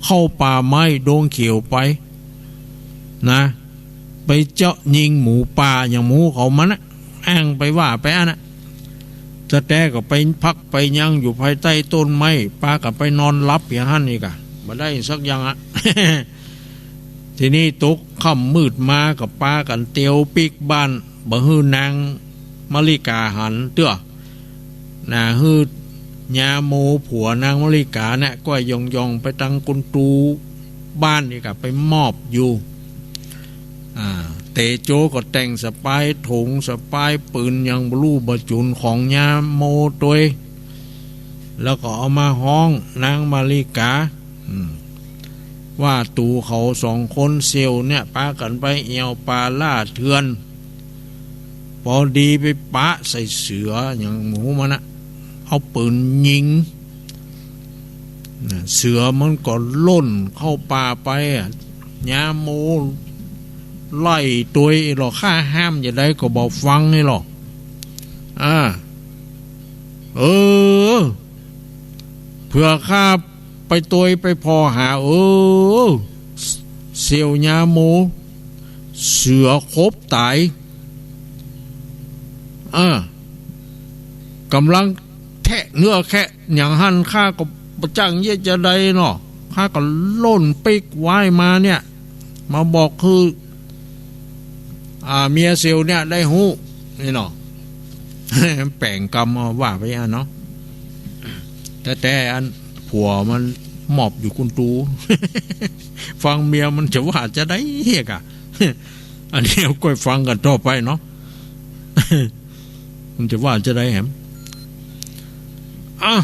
เข้าป่าไม้ดงเขียวไป นะ ไปเจาะยิงหมูป่าอย่างหมู่เขามันนะ อ้างไปว่าไปอั้นนะ สะแต๊ก็ไปพักไปยังอยู่ภายใต้ต้นไม้ ปากั๋นไปนอนหลับอย่างหั้นอีกอะ บ่ได้สักอย่างอะ ทีนี้ตกค่ำมืดมาก็ปากั๋นเตียวปิ๊กบ้าน บ่หื้อนางมะลิกาหันเตื้อ น่าหื้อญาโมผัวนางมะลิกาเนี่ย ก้อยย่องๆ ไปตังก้นตูบ้านนี่กะ ไปมอบอยู่ อ่า เตโจก็แต่งสะปายถงสะปายปืนอย่างบ่ลู่บ่จุนของญาโมตวย แล้วก็เอามาฮ้องนางมะลิกา อืม ว่าตั๋วเขาสองคนเสี่ยวเนี่ย ปากั๋นไปแอ่วป่าล่าเถื่อน ปอดีไปปะใส่เสืออย่างหมู่มันนะ เอาปืนยิง น่ะ เสือมันก็ล่นเข้าป่าไปอะ ญาโม ไล่ตวยอี้หลอ ข้าห้ามจะใดก็บ่ฟังอี้หลอ อ่า เออ เผื่อข้าไปตวยไปผ่อหา เออ เสี่ยวญาโม เสือขบต๋าย เออ ก่ำลังแทะเนื้อแคะหยังหั้น ข้าก็บ่จักเยียะจะใดเนาะ ข้าก็ล่นปิ๊กว้ายมาเนี่ย มาบอกคือ อ่า เมียเสี่ยวเนี่ยได้ฮู้ นี่เนาะ แป๋งกำเอาว่าไปอันเนาะ แต่ แต่อันผัวมันหมอบอยู่กุนตู ฟังเมียมันจะว่าจะใดเฮียกะ อันนี้เอาก้อยฟังกั๋นต่อไปเนาะ มันจะว่าจะใดแหม อ่ะ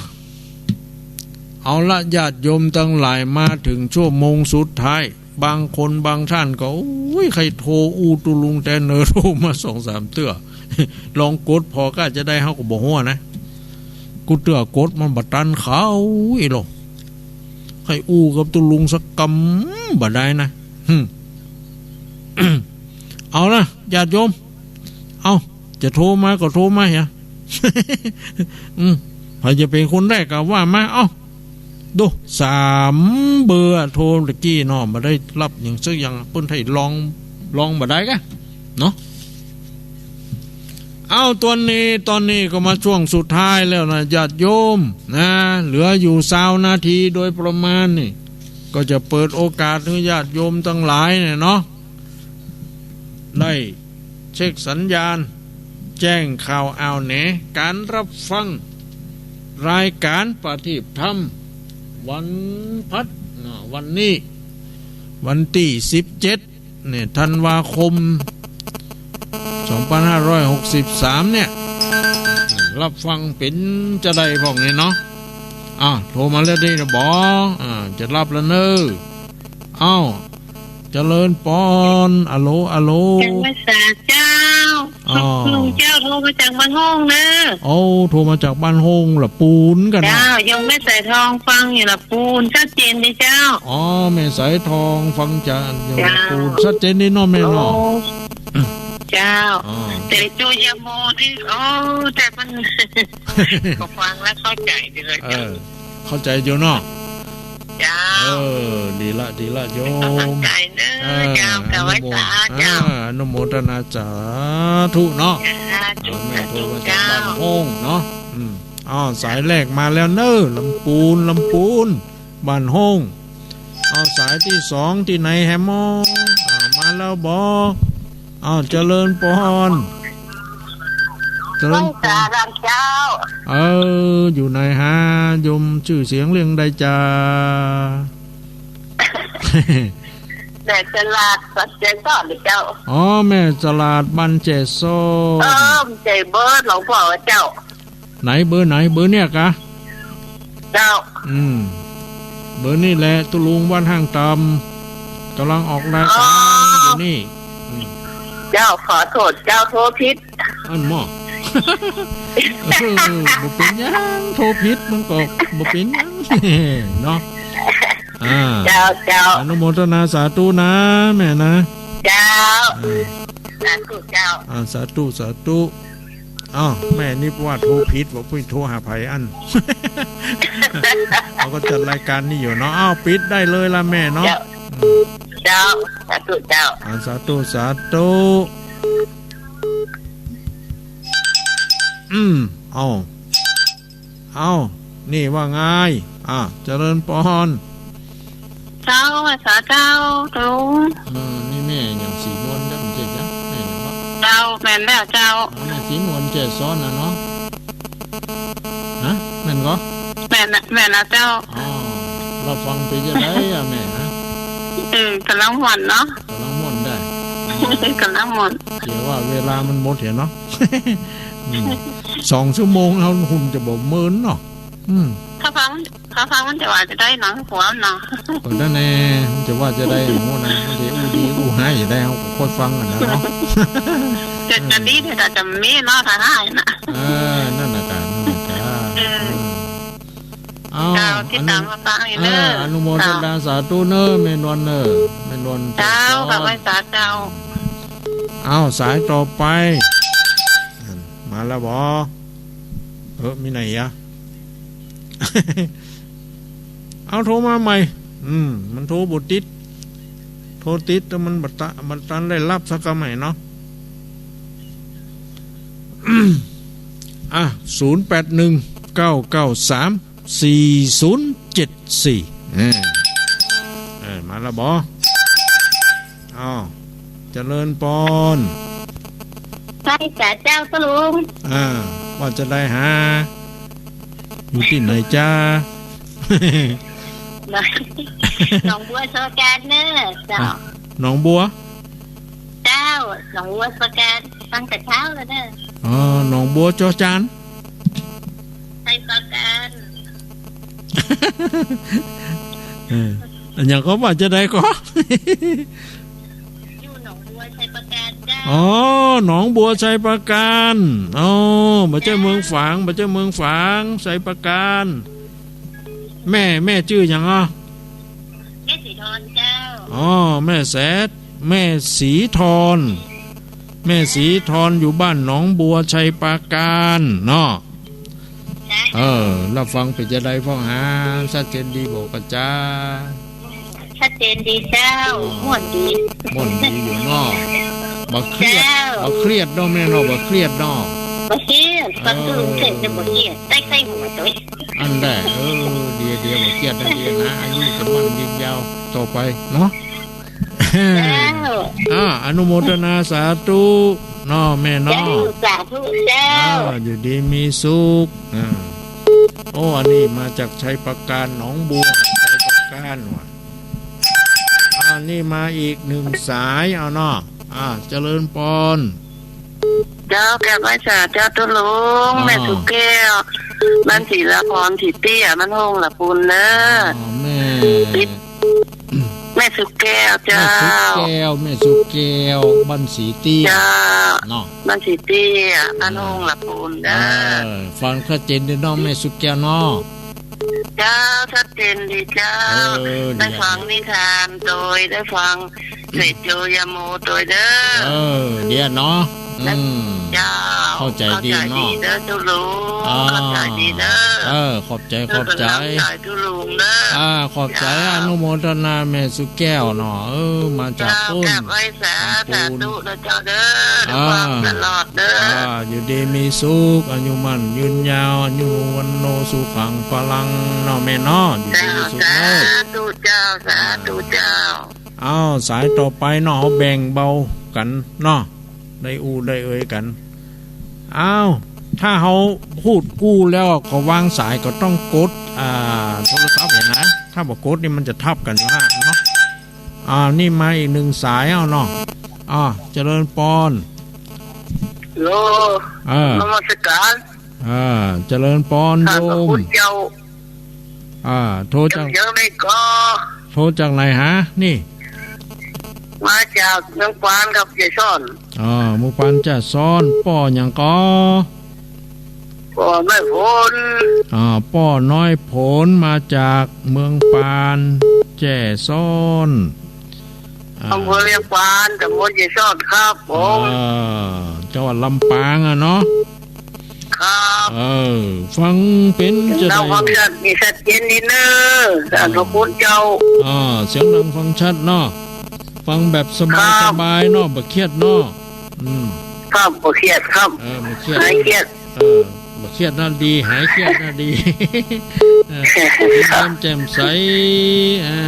เอาละ ญาติโยมตังหลาย มาเถิงชั่วโมงสุดท้าย บางคนบางท่านก็ โอ้ย ใค่โทรอู้ตุ๊ลุงแตนเน่อ โทรมาสองสามเตื้อ ลองกดผ่อก้าจะใด เฮาก็บ่ฮู้นะ กู้เตื้อกดมันบ่ตันเขาอี้หลอ ใค่อู้กับตุ๊ลุงสักกำบ่ได้นะ หึ เอานะ ญาติโยม เอา จะโทรมาก็โทรมาเหีย อืม ใผจะเป๋นคนแรกก็ว่ามา เอ้า ดู สามเบอร์โทรตะกี้เนาะ บ่ได้ฮับหยังสักอย่าง เปิ้นไถ่ลอง ลองบ่ได้กะ เนาะ เอ้า ตอนนี้ ตอนนี้ก็มาช่วงสุดท้ายแล้วนะ ญาติโยมนะ เหลืออยู่ซาวนาทีโดยประมาณนี่ ก็จะเปิดโอกาสหื้อญาติโยมตังหลายเนี่ยเนาะ ได้เช็คสัญญาณ แจ้งข่าวอ่าวแหน ก๋านฮับฟังรายก๋านประทีปธรรม วันพัดเนาะ วันนี้ วันตี้สิบเจ็ด เนี่ย ธันวาคม สองพันห้าร้อยหกสิบสาม เนี่ย ฮับฟังเป๋นจะใดพ่องเนี่ยเนาะ อ่ะ โทรมาแล้วได้นะบ่ อ่ะ จะฮับแล้วเน่อ เอ้า เจริญปอน อะโหล อะโหล จากแม่สาเจ้า อ๋อ ลุงเจ้าโทรมาจากบ้านห้องเน่อ โอ้ โทรมาจากบ้านห้องละปูนกั๋นเนาะ เจ้า โยมแม่สายทองฟังอยู่ละปูน ชัดเจนดีเจ้า อ๋อ แม่สายทองฟังจากอยู่ละปูน เจ้า ชัดเจนดีเนาะแม่เนาะ โอ้ เจ้า อ๋อ แต่จูยาโมนี่ โอ้ แต่มัน ก็ฟังแล้วเข้าใจ๋ดีเลย เออ เจ้า เข้าใจ๋อยู่เนาะ เจ้า เออ ดีละ ดีละโยม เป๋นก๋ำลังใจ๋เน่อ เออ เจ้า อนุโม กราบไหว้สาเจ้า อ่า อนุโมทนาสาธุเนาะ สาธุ อ่า แม่โทรมาจาก สาธุเจ้า บ้านห้องเนาะ อืม อ้าว สายแรกมาแล้วเน่อ ลำปูน ลำปูน บ้านห้อง อ้าว สายตี้สองตี้ไหนแหมอ อ่า มาแล้วบ่ อ้าว เจริญปอน เจริญปอน ไหว้สาเจ้า เออ อยู่ไหนฮะ โยมจื้อเสียงเรียงใดจ๊ะ แม่สลาด บ้านแจซ้อนเจ้า อ๋อ แม่สลาด บ้านแจซ้อน เออ บ่ใจ้เบอร์หลวงพ่อเจ้า ไหนเบอร์ไหน เบอร์เนี่ยกะ เจ้า อืม เบอร์นี่แหละ ตุ๊ลุงวัดห้างต่ำ ก๋ำลังออกรายก๋าน อ๋อ อยู่นี่ อืม เจ้า ขอโทษเจ้า โทรผิด อันหม้อ เออ บ่เป๋นหยัง โทรผิดมันก็บ่เป๋นหยัง เนาะ อ่า เจ้า เจ้า อนุโมทนาสาธุนะ แม่นะ เจ้า อ่า สาธุเจ้า อ่า สาธุ สาธุ อ้าว แม่นี่ว่าโทรผิด ว่าปุ้ยโทรหาใผอัน เขาก็จัดรายก๋านนี่อยู่เนาะ อ้าว ปิดได้เลยละแม่เนาะ เจ้า อืม เจ้า สาธุเจ้า อ่า สาธุ สาธุ อืม เอา เอา นี่ว่าไง อ่า เจริญปอน เจ้า ไหว้สาเจ้า ตุ๊ลุง เออ นี่แม่หยัง ศรีนวลเด้อ บ่ใจ้จ๊ะ แม่หยังวะ เจ้า แม่นแล้วเจ้า อ๋อ แม่ศรีนวลแจซ้อนน่ะเนาะ ฮะ แม่นก่อ แม่นน่ะ แม่นน่ะเจ้า อ๋อ ฮับฟังเป๋นจะใดอะแม่ฮะ อืม ก๋ำลังม่วนเนาะ ก๋ำลังม่วนได้ ก๋ำลังม่วน เสียว่าเวลามันหมดเหียเนาะ อืม สองชั่วโมงเฮาคงจะบ่เมินเนาะ อืม ถ้าฟัง ถ้าฟังมันจะว่าจะใดหนังหัวมันเนาะ ก็นั่นแหละ มันจะว่าจะใดหัวนะ มันจะอู้ดีอู้ฮ้ายจะใด เฮาก็ค่อยฟังกั๋นนะเนาะ จะ จะดีแต่จะมีเนาะ ถ้าฮ้ายน่ะ เออ นั่นน่ะกะ นั่นน่ะกะ เออ เออ เอา เจ้า ติดต๋ามฮับฟังอยู่เน่อ เออ อนุโมทนาสาธุเน่อ แม่นวลเน่อ แม่นวล เจ้า เจ้า กราบไหว้สาเจ้า อ้าว สายต่อไป มาแล้วบ่ เออ มีไหนอะ เอาโทรมาใหม่ อืม มันโทรบ่ติด โทรติดแต่มันบ่ตะ บ่ตันได้รับสักกำไหนเนาะ อ่ะ ศูนย์แปดหนึ่ง เก้าเก้าสาม สี่ศูนย์เจ็ดสี่ เออ เออ มาแล้วบ่ อ้าว เจริญปอน ใช่จ้ะเจ้า ตะลุง อ่า ว่าจะได้หา อยู่ตี้ไหนจ๊ะ หนองบัวซอจานเนอะเจ้า อ่ะ หนองบัว เจ้า หนองบัวซอจาน ฟังแต่เช้าแล้วเนอะ อ๋อ หนองบัวซอจาน ชัยปราการ เออ อันหยังก็ว่าจะได้ก็ อยู่หนองบัวชัยปราการเจ้า อ๋อ หนองบัวชัยปราการ อ๋อ บ่ใจ้เมืองฝาง บ่ใจ้เมืองฝาง ชัยปราการ แม่ แม่จื้อหยังอ่ะ แม่ศรีธรเจ้า อ๋อ แม่แส แม่ศรีธร แม่ศรีธรอยู่บ้านหนองบัวชัยปราการเนาะ เออ รับฟังเป๋นจะใดพ่องหา ชัดเจนดีบ่กะจ๊ะ ชัดเจนดีเจ้า ม่วนดี ม่วนดีอยู่เนาะ บ่เครียด เจ้า บ่เครียดเนาะแม่เนาะ บ่เครียดเนาะ บ่เครียด ฟังตะลุงเสร็จจะบ่เครียด ได้ใส่หัวตวย อันแหละ เออ เดี๋ยว เดี๋ยวบ่เครียดนะ เดี๋ยวนะ อายุจะมั่นยืนยาวต่อไปเนาะ เจ้า อ่า อนุโมทนาสาธุเนาะแม่เนาะ เจ้า สาธุเจ้า อ่า อยู่ดีมีสุข อ่า โอ้ อันนี้มาจากชัยปราการ หนองบัว ชัยปราการว่ะ อ่า นี่มาอีกหนึ่งสาย เอาเนาะ อ่า เจริญปอน เจ้า กราบไหว้สาเจ้าตุ๊ลุง อ๋อ แม่สุแก้ว บ้านศรีละพร ศรีเตี้ย บ้านโฮงละปูนเนอะ อ๋อ แม่ แม่สุแก้วเจ้า แม่สุแก้ว แม่สุแก้ว บ้านศรีเตี้ย เจ้า เนาะ บ้านศรีเตี้ย บ้านโฮงละปูนเด้อ เออ ฟังชัดเจนดีเนาะ แม่สุแก้วเนาะ เจ้า ชัดเจนดีเจ้า เออ ได้ฟังนิทานโตย ได้ฟังเสกโยยาโมโตยเด้อ เออ เดี๋ยวเนาะ อืม เจ้า เข้าใจดีเนาะ เข้าใจดีเด้อตุ๊ลุง อ่า เข้าใจดีเด้อ เออ ขอบใจ ขอบใจ ตุ๊ลุงเด้อ อ่า ขอบใจ เจ้า อนุโมทนาแม่สุแก้วเนาะ เออ มาจาก เจ้า ปูน กราบไหว้สา ปูน สาธุนะเจ้าเด้อ อ่า ระวังตลอดเด้อ อ่า อยู่ดีมีสุข อายุมั่นยืนยาว อายุวัณโณสุขังพลังเนาะแม่เนาะ อยู่ดีมีสุขเนาะ เจ้า สาธุเจ้า สาธุเจ้า อ้าว สายต่อไปเนาะ เอาแบ่งเบากั๋นเนาะ ได้อู้ได้เอ่ยกั๋น อ้าว ถ้าเฮาพูดอู้แล้วก็วางสายก็ต้องกด อ่า โทรศัพท์หั้นนะ ถ้าบ่กดนี่มันจะทับกั๋นอยู่หั้นเนาะ อ่า นี่มาอีกหนึ่งสาย เอาเนาะ อ่า เจริญปอน โย เออ นมัสการ อ่า เจริญปอนโยม ข้าพระคุณเจ้า อ่า โทรจาก เจ้าไหนก็ โทรจากไหนฮะ นี่ มาจากเมืองปานครับ เจสอน อ๋อ เมืองปานเจสอน ป้อหยังก็ ป้อน้อยผล อ่า ป้อน้อยผล มาจากเมืองปาน เจสอน อ่า อำเภอเวียงปาน ตำบลเจสอนครับผม อ่า จังหวัดลำปางอะเนาะ ครับ เออ ฟังเป๋นจะใด เสียงดังฟังชัด มีชัดเจนดีเนอะ อ่า ท่านพระคุณเจ้า อ่า เสียงดังฟังชัดเนาะ ฟังแบบสบาย ครับ สบายเนาะ บ่เครียดเนาะ อืม ครับ บ่เครียดครับ เออ บ่เครียด หายเครียด เออ บ่เครียดน่ะดี หายเครียดน่ะดี เออ ยิ้มแย้มแจ่มใส อ่า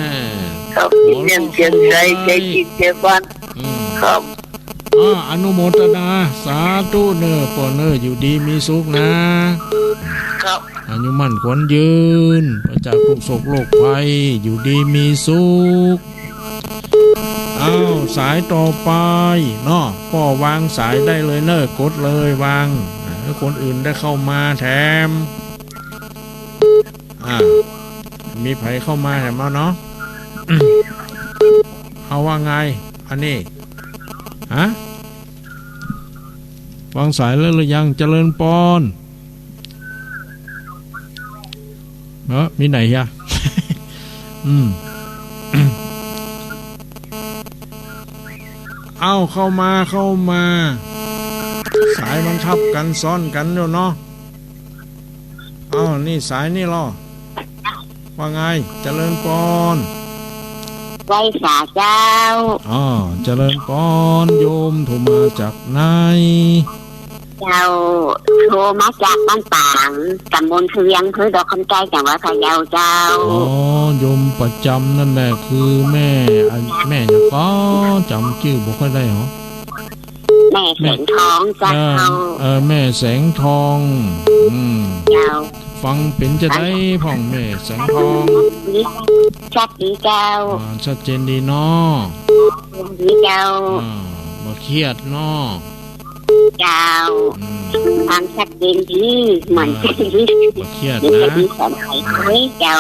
ครับ หัวเราะ ยิ้มแย้มแจ่มใส เข้าไว้ ใจดีใจบาน อืม ครับ อ่า อนุโมทนา สาธุเน่อ ป้อเน่อ อยู่ดีมีสุขนะ ครับ อายุมั่นขวัญยืน ปราศจากทุกข์โศกโรคภัย อยู่ดีมีสุข อ้าว สายต่อไปเนาะ ป้อวางสายได้เลยเน่อ กดเลยวาง ให้คนอื่นได้เข้ามาแถม อ่า มีใผเข้ามาแถมเอาเนาะ เอาว่าไง อันนี้ ฮะ วางสายแล้วหรือยัง เจริญปอน เออ มีไหนเฮีย อืม เอ้า เข้ามา เข้ามา สายมันทับกั๋นซ้อนกั๋นอยู่เนาะ เอ้า นี่สายนี่ลอ ว่าไง เจริญปอน ไหว้สาเจ้า อ้อ เจริญปอน โยมโทรมาจากไหน เจ้า โทรมาจากบ้านป๋าง ตำบลคือเวียง อำเภอดอกคำใต้ จังหวัดพะเยาเจ้า อ๋อ โยมประจำนั่นแหละ คือแม่ อัน แม่หยังก็จำจื้อบ่ค่อยได้หรอ แม่แสงทองเจ้า เออ เออ แม่แสงทอง อืม เจ้า ฟังเป๋นจะใดพ่องแม่แสงทอง ชัดดีเจ้า อ่า ชัดเจนดีเนาะ ดีเจ้า อ่า บ่เครียดเนาะ เจ้า อืม ฟังชัดเจนดี มั่นใจ๋ดี อ่า บ่เครียดนะ ดีสอนไขเจ้า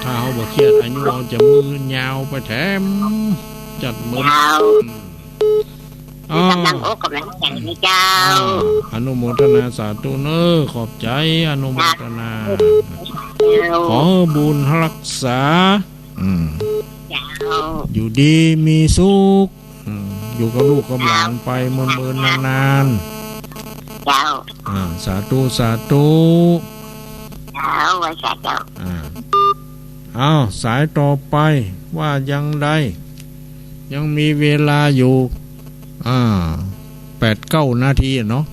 ถ้าเฮาบ่เครียด อายุเฮาจะยืนยาวไปแถม จัดมื้อ เจ้า อืม อ๋อ กำลังอกกำลังใจ๋นะเจ้า อ่า อนุโมทนาสาธุเน้อ ขอบใจ๋ อนุโมทนา เจ้า ขอหื้อบุญฮักษา อืม เจ้า อยู่ดีมีสุข อืม อยู่กับลูกกับหลานไปเมินๆ นานๆ เจ้า อ่า สาธุ สาธุ เจ้า ไหว้สาเจ้า อ่า อ้าว สายต่อไป ว่ายังได ยังมีเวลาอยู่ อ่า แปดเก้านาทีอะเนาะ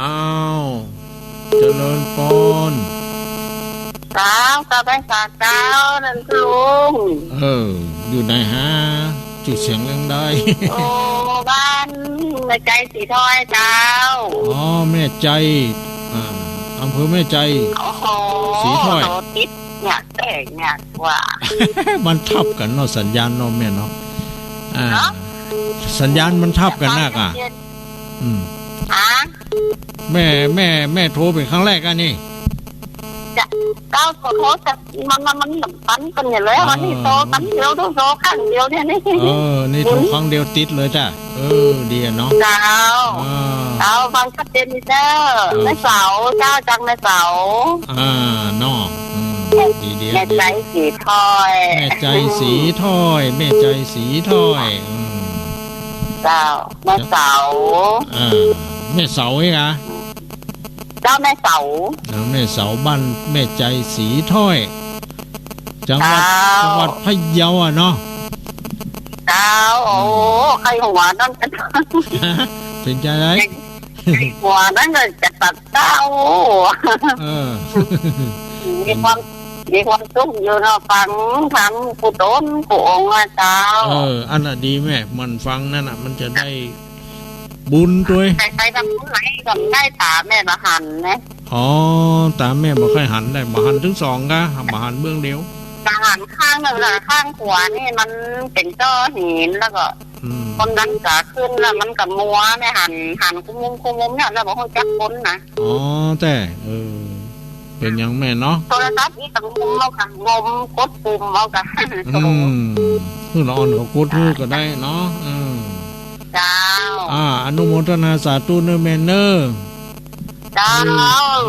อ้าว เจริญปอน เจ้า กราบไหว้สาเจ้า นั่นลุง เออ อยู่ไหนฮะ จื้อเสียงเรื่องใด โอ้ บ้านแม่ใจ๋สีถ้อยเจ้า อ๋อ แม่ใจ๋ อ่า อำเภอแม่ใจ๋ โอ้โห สีถ้อย โตติดเนี่ย แต่เนี่ยว่า มันทับกั๋นเนาะ สัญญาณเนาะแม่เนาะ อ่า เนาะ สัญญาณมันทับกั๋นนักอะ อืม ฮะ แม่ แม่ แม่โทรเป๋นครั้งแรกอะนี่ จะ เจ้าขอโทษจ้ะ มัน มัน มันตันกั๋นอยู่แล้ว เออ อันนี้โทรครั้งเดียว โทรครั้งเดียวเนี่ยนี่ เออ นี่โทรครั้งเดียวติดเลยจ้ะ เออ ดีอะเนาะ เจ้า อ่า เจ้า ฟังชัดเจนดีเจ้า เออ แม่เสา เจ้า จากแม่เสา อ่า เนาะ อืม ดีๆ แม่ใจ๋สีถ้อย แม่ใจ๋สีถ้อย แม่ใจ๋สีถ้อย อืม เจ้า แม่เสา เออ แม่เสาเองอะ เจ้า แม่เสา เออ แม่เสา บ้านแม่ใจ๋สีถ้อย จังหวัด เจ้า จังหวัดพะเยาอะเนาะ เจ้า โอ้ ใค่หัวนั่น เป๋นจะได ใค่หัวนั่นก็จะตัดเต้า เออ มีความ มีความสุขอยู่เนาะ ฟังธรรมกู้ต๋นกู้องค์อะเจ้า เออ อันน่ะดีแม่ มันฟังนั่นน่ะ มันจะได้ บุญตวย ไป ไปตางไหนก็ได้ ต๋าแม่บ่หันนะ อ๋อ ต๋าแม่บ่ใค่หันได้ บ่หันตึงสองกะ บ่หันเบื้องเดียว บ่หันข้างนึ่งละ ข้างขวานี่มันเป๋นจ้อหิน แล้วก็ อืม ความดันจ๋าขึ้น แล้วมันก็มัว แม่หัน หันกู้มุมกู้มุมเนี่ย แล้วบ่ฮู้จักคนนะ อ๋อ แต่ เออ เป๋นอย่างแม่เนาะ โทรศัพท์นี่ก็งมเอากะ งมกดปุ่มเอากะ อืม หื้อละอ่อนเขากดหื้อก็ได้เนาะ อืม เจ้า อ่า อนุโมทนาสาธุเน้อแม่เน้อ เจ้า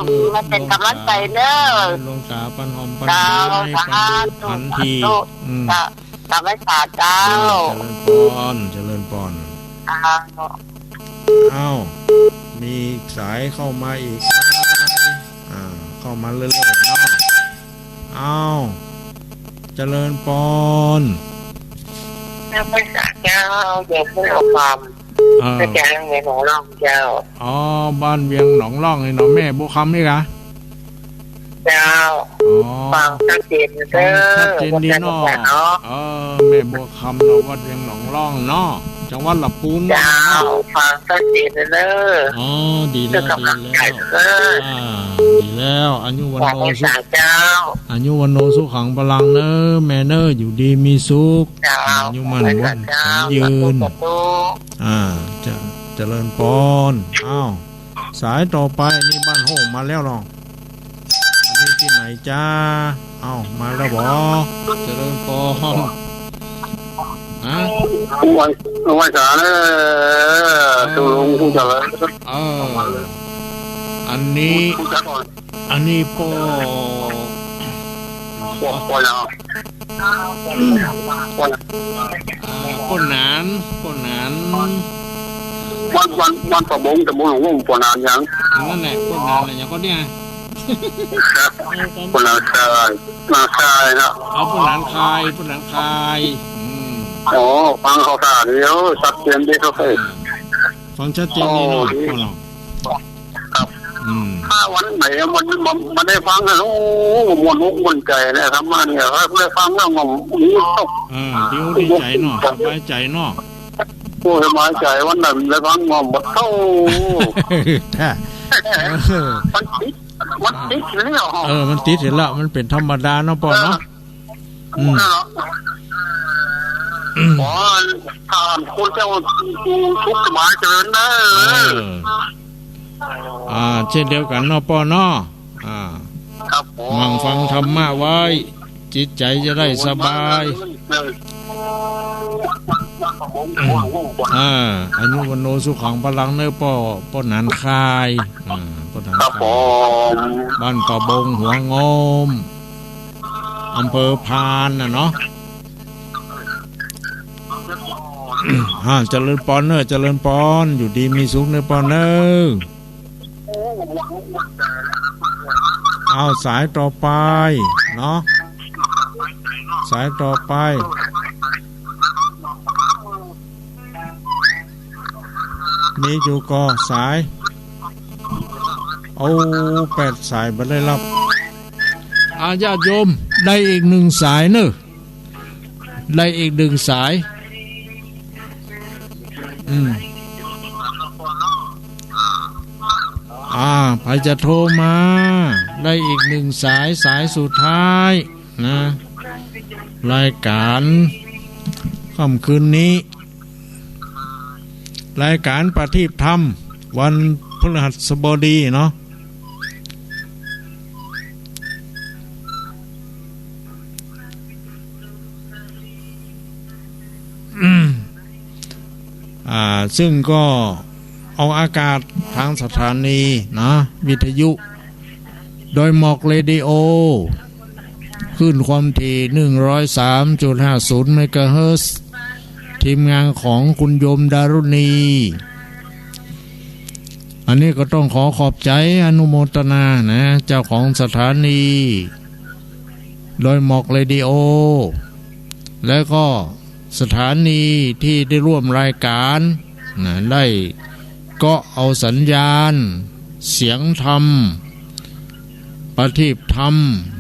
อืม มาเป๋นก๋ำลังใจ๋เน้อ หลวงต๋าปันหอมปัน เจ้า ไม้ ปัน สาธุ ขันที สาธุ อืม เจ้า กราบไหว้สาเจ้า เออ เจริญปอน เจริญปอน เจ้า อ้าว มีสายเข้ามาอีกไหม อ่า เข้ามาเรื่อยๆ เนาะ อ้าว เจริญปอน กราบไหว้สาเจ้า เดี๋ยวพูดเอาความ เออ แม่ใจ๋เวียงหนองล่องเจ้า อ๋อ บ้านเวียงหนองล่องนี่เนาะ แม่บัวคำนี่กะ เจ้า อ๋อ ฟังชัดเจนเน้อ ฟังชัดเจนดีเนาะ เจ้า เออ แม่บัวคำเนาะ วัดเวียงหนองล่องเนาะ จังหวัดละปูน เจ้า ฟังชัดเจนเน้อ อ๋อ ดีแล้ว ดีแล้ว เจ้า อ่า ดีแล้ว อายุวัณโณสุ เจ้า อายุวัณโณสุขังพลังเน้อ แม่เน้อ อยู่ดีมีสุข เจ้า อายุมั่นขวัญยืน สาธุ อ่า จะ เจริญปอน อ้าว สายต่อไปนี่บ้านโฮงมาแล้วเนาะ อันนี้ตี้ไหนจ๊ะ เอ้า มาแล้วบ่ เจริญปอน ฮะ วัน วันเสาร์เน้อ เออ สู่ลุงผู้เจริญ เออ อันนี้ ผู้เจริญ อันนี้ป้อ ป้อ ป้อหยัง ป้อ อ่า ป้อหนาน ป้อหนาน บ้าน บ้าน บ้านป่าบง ตำบลหัวงม ป้อหนานหยัง อันนั้นแหละ ป้อหนานแหละ หยังก็เนี่ย ป้อหนานคาย หนานคายนะ เอาป้อหนานคาย ป้อหนานคาย อืม อ๋อ ฟังเขาข่าวดี เออ ชัดเจนดีครับ เออ ฟังชัดเจนดีเนาะ อ๋อ ป้อเนาะ ครับ อืม ถ้าวันไหนมัน มัน มันได้ฟังนะ โอ้ ม่วนอกม่วนใจ๋นะครับ มาเนี่ย ถ้าได้ฟังแล้วมันมีสุข เออ ดีอกดีใจ๋เนาะ สบายใจ๋เนาะ โอ้ สบายใจ๋ วันนั้นได้ฟังมันบ่เท่า ถ้า เออ มันติด มันติดอยู่แล้ว เออ มันติดอยู่แล้ว มันเป๋นธรรมดาเนาะ ป้อเนาะ เออ อืม นั่นแหละ อืม ขอท่านคุณเจ้าสุขสบายเจริญเนอะ เออ อ่า เช่นเดียวกั๋นเนาะ ป้อเนาะ อ่า ครับผม หมั่นฟังธรรมะไว้ จิตใจ๋จะได้สบาย เออ อ่า อายุวัณโณสุขังพลังเนอะ ป้อ ป้อหนานคาย อ่า ป้อหนานคาย ครับผม บ้านป่าบงหัวงม อำเภอพานน่ะเนาะ อ่า เจริญปอนเนอะ เจริญปอน อยู่ดีมีสุขเนอะ ป้อเนอะ เอาสายต่อไปเนาะ สายต่อไป มีอยู่ก่อสาย โอ้ แปดสายบ่ได้ฮับ อา ญาติโยม ได้อีกหนึ่งสายเนาะ ได้อีกหนึ่งสาย อืม อ่า ใผจะโทรมา ได้อีกหนึ่งสาย สายสุดท้าย นะ รายก๋านค่ำคืนนี้ รายก๋านประทีปธรรม วันพฤหัสบดีเนาะ อ่า ซึ่งก็ออกอากาศทางสถานีนะ วิทยุ ดอยหมอกเรดิโอ คลื่นความถี่ หนึ่งร้อยสามจุดห้าศูนย์ เมกะเฮิรตซ์ ทีมงานของคุณโยมดารุณี อันนี้ก็ต้องขอขอบใจ๋อนุโมทนานะ เจ้าของสถานี ดอยหมอกเรดิโอ และก็สถานีที่ได้ร่วมรายก๋านนะ ได้เกาะเอาสัญญาณเสียงธรรม ประทีปธรรม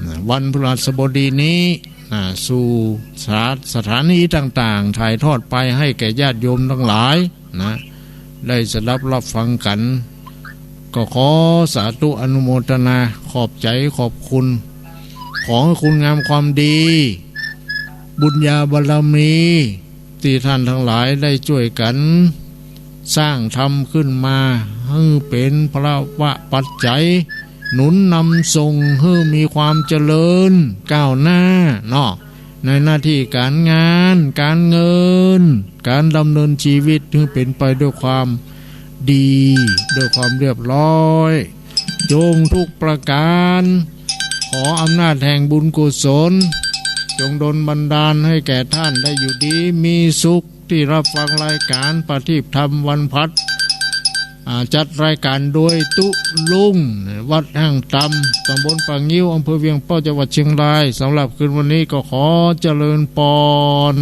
นะ วันพฤหัสบดีนี้นะ สู่สถา- สถานีต่างๆ ถ่ายทอดไปให้แก่ญาติโยมตังหลายนะ ได้สดับฮับฟังกั๋น ก็ขอสาธุอนุโมทนา ขอบใจ๋ขอบคุณ ขอให้คุณงามความดี บุญญาบารมี ตี้ต้านตังหลายได้จ้วยกั๋นสร้างธรรมขึ้นมา หื้อเป๋นพละวะปัจจัย หนุนนำส่งหื้อมีความเจริญก้าวหน้าเนาะ ในหน้าตี้ก๋านงาน ก๋านเงิน ก๋านดำเนินจีวิตหื้อเป๋นไปด้วยความดี ด้วยความเรียบร้อย จงทุกประก๋าน ขออำนาจแห่งบุญกุศล จงดลบันดาลให้แก่ต้านได้อยู่ดีมีสุข ตี้ฮับฟังรายก๋านประทีปธรรมวันพฤหัส อ่า จัดรายก๋านโดยตุ๊ลุง วัดห้างตำ ตำบลป่างิ้ว อำเภอเวียงเป้า จังหวัดเชียงราย สำหรับคืนวันนี้ก็ขอเจริญปอน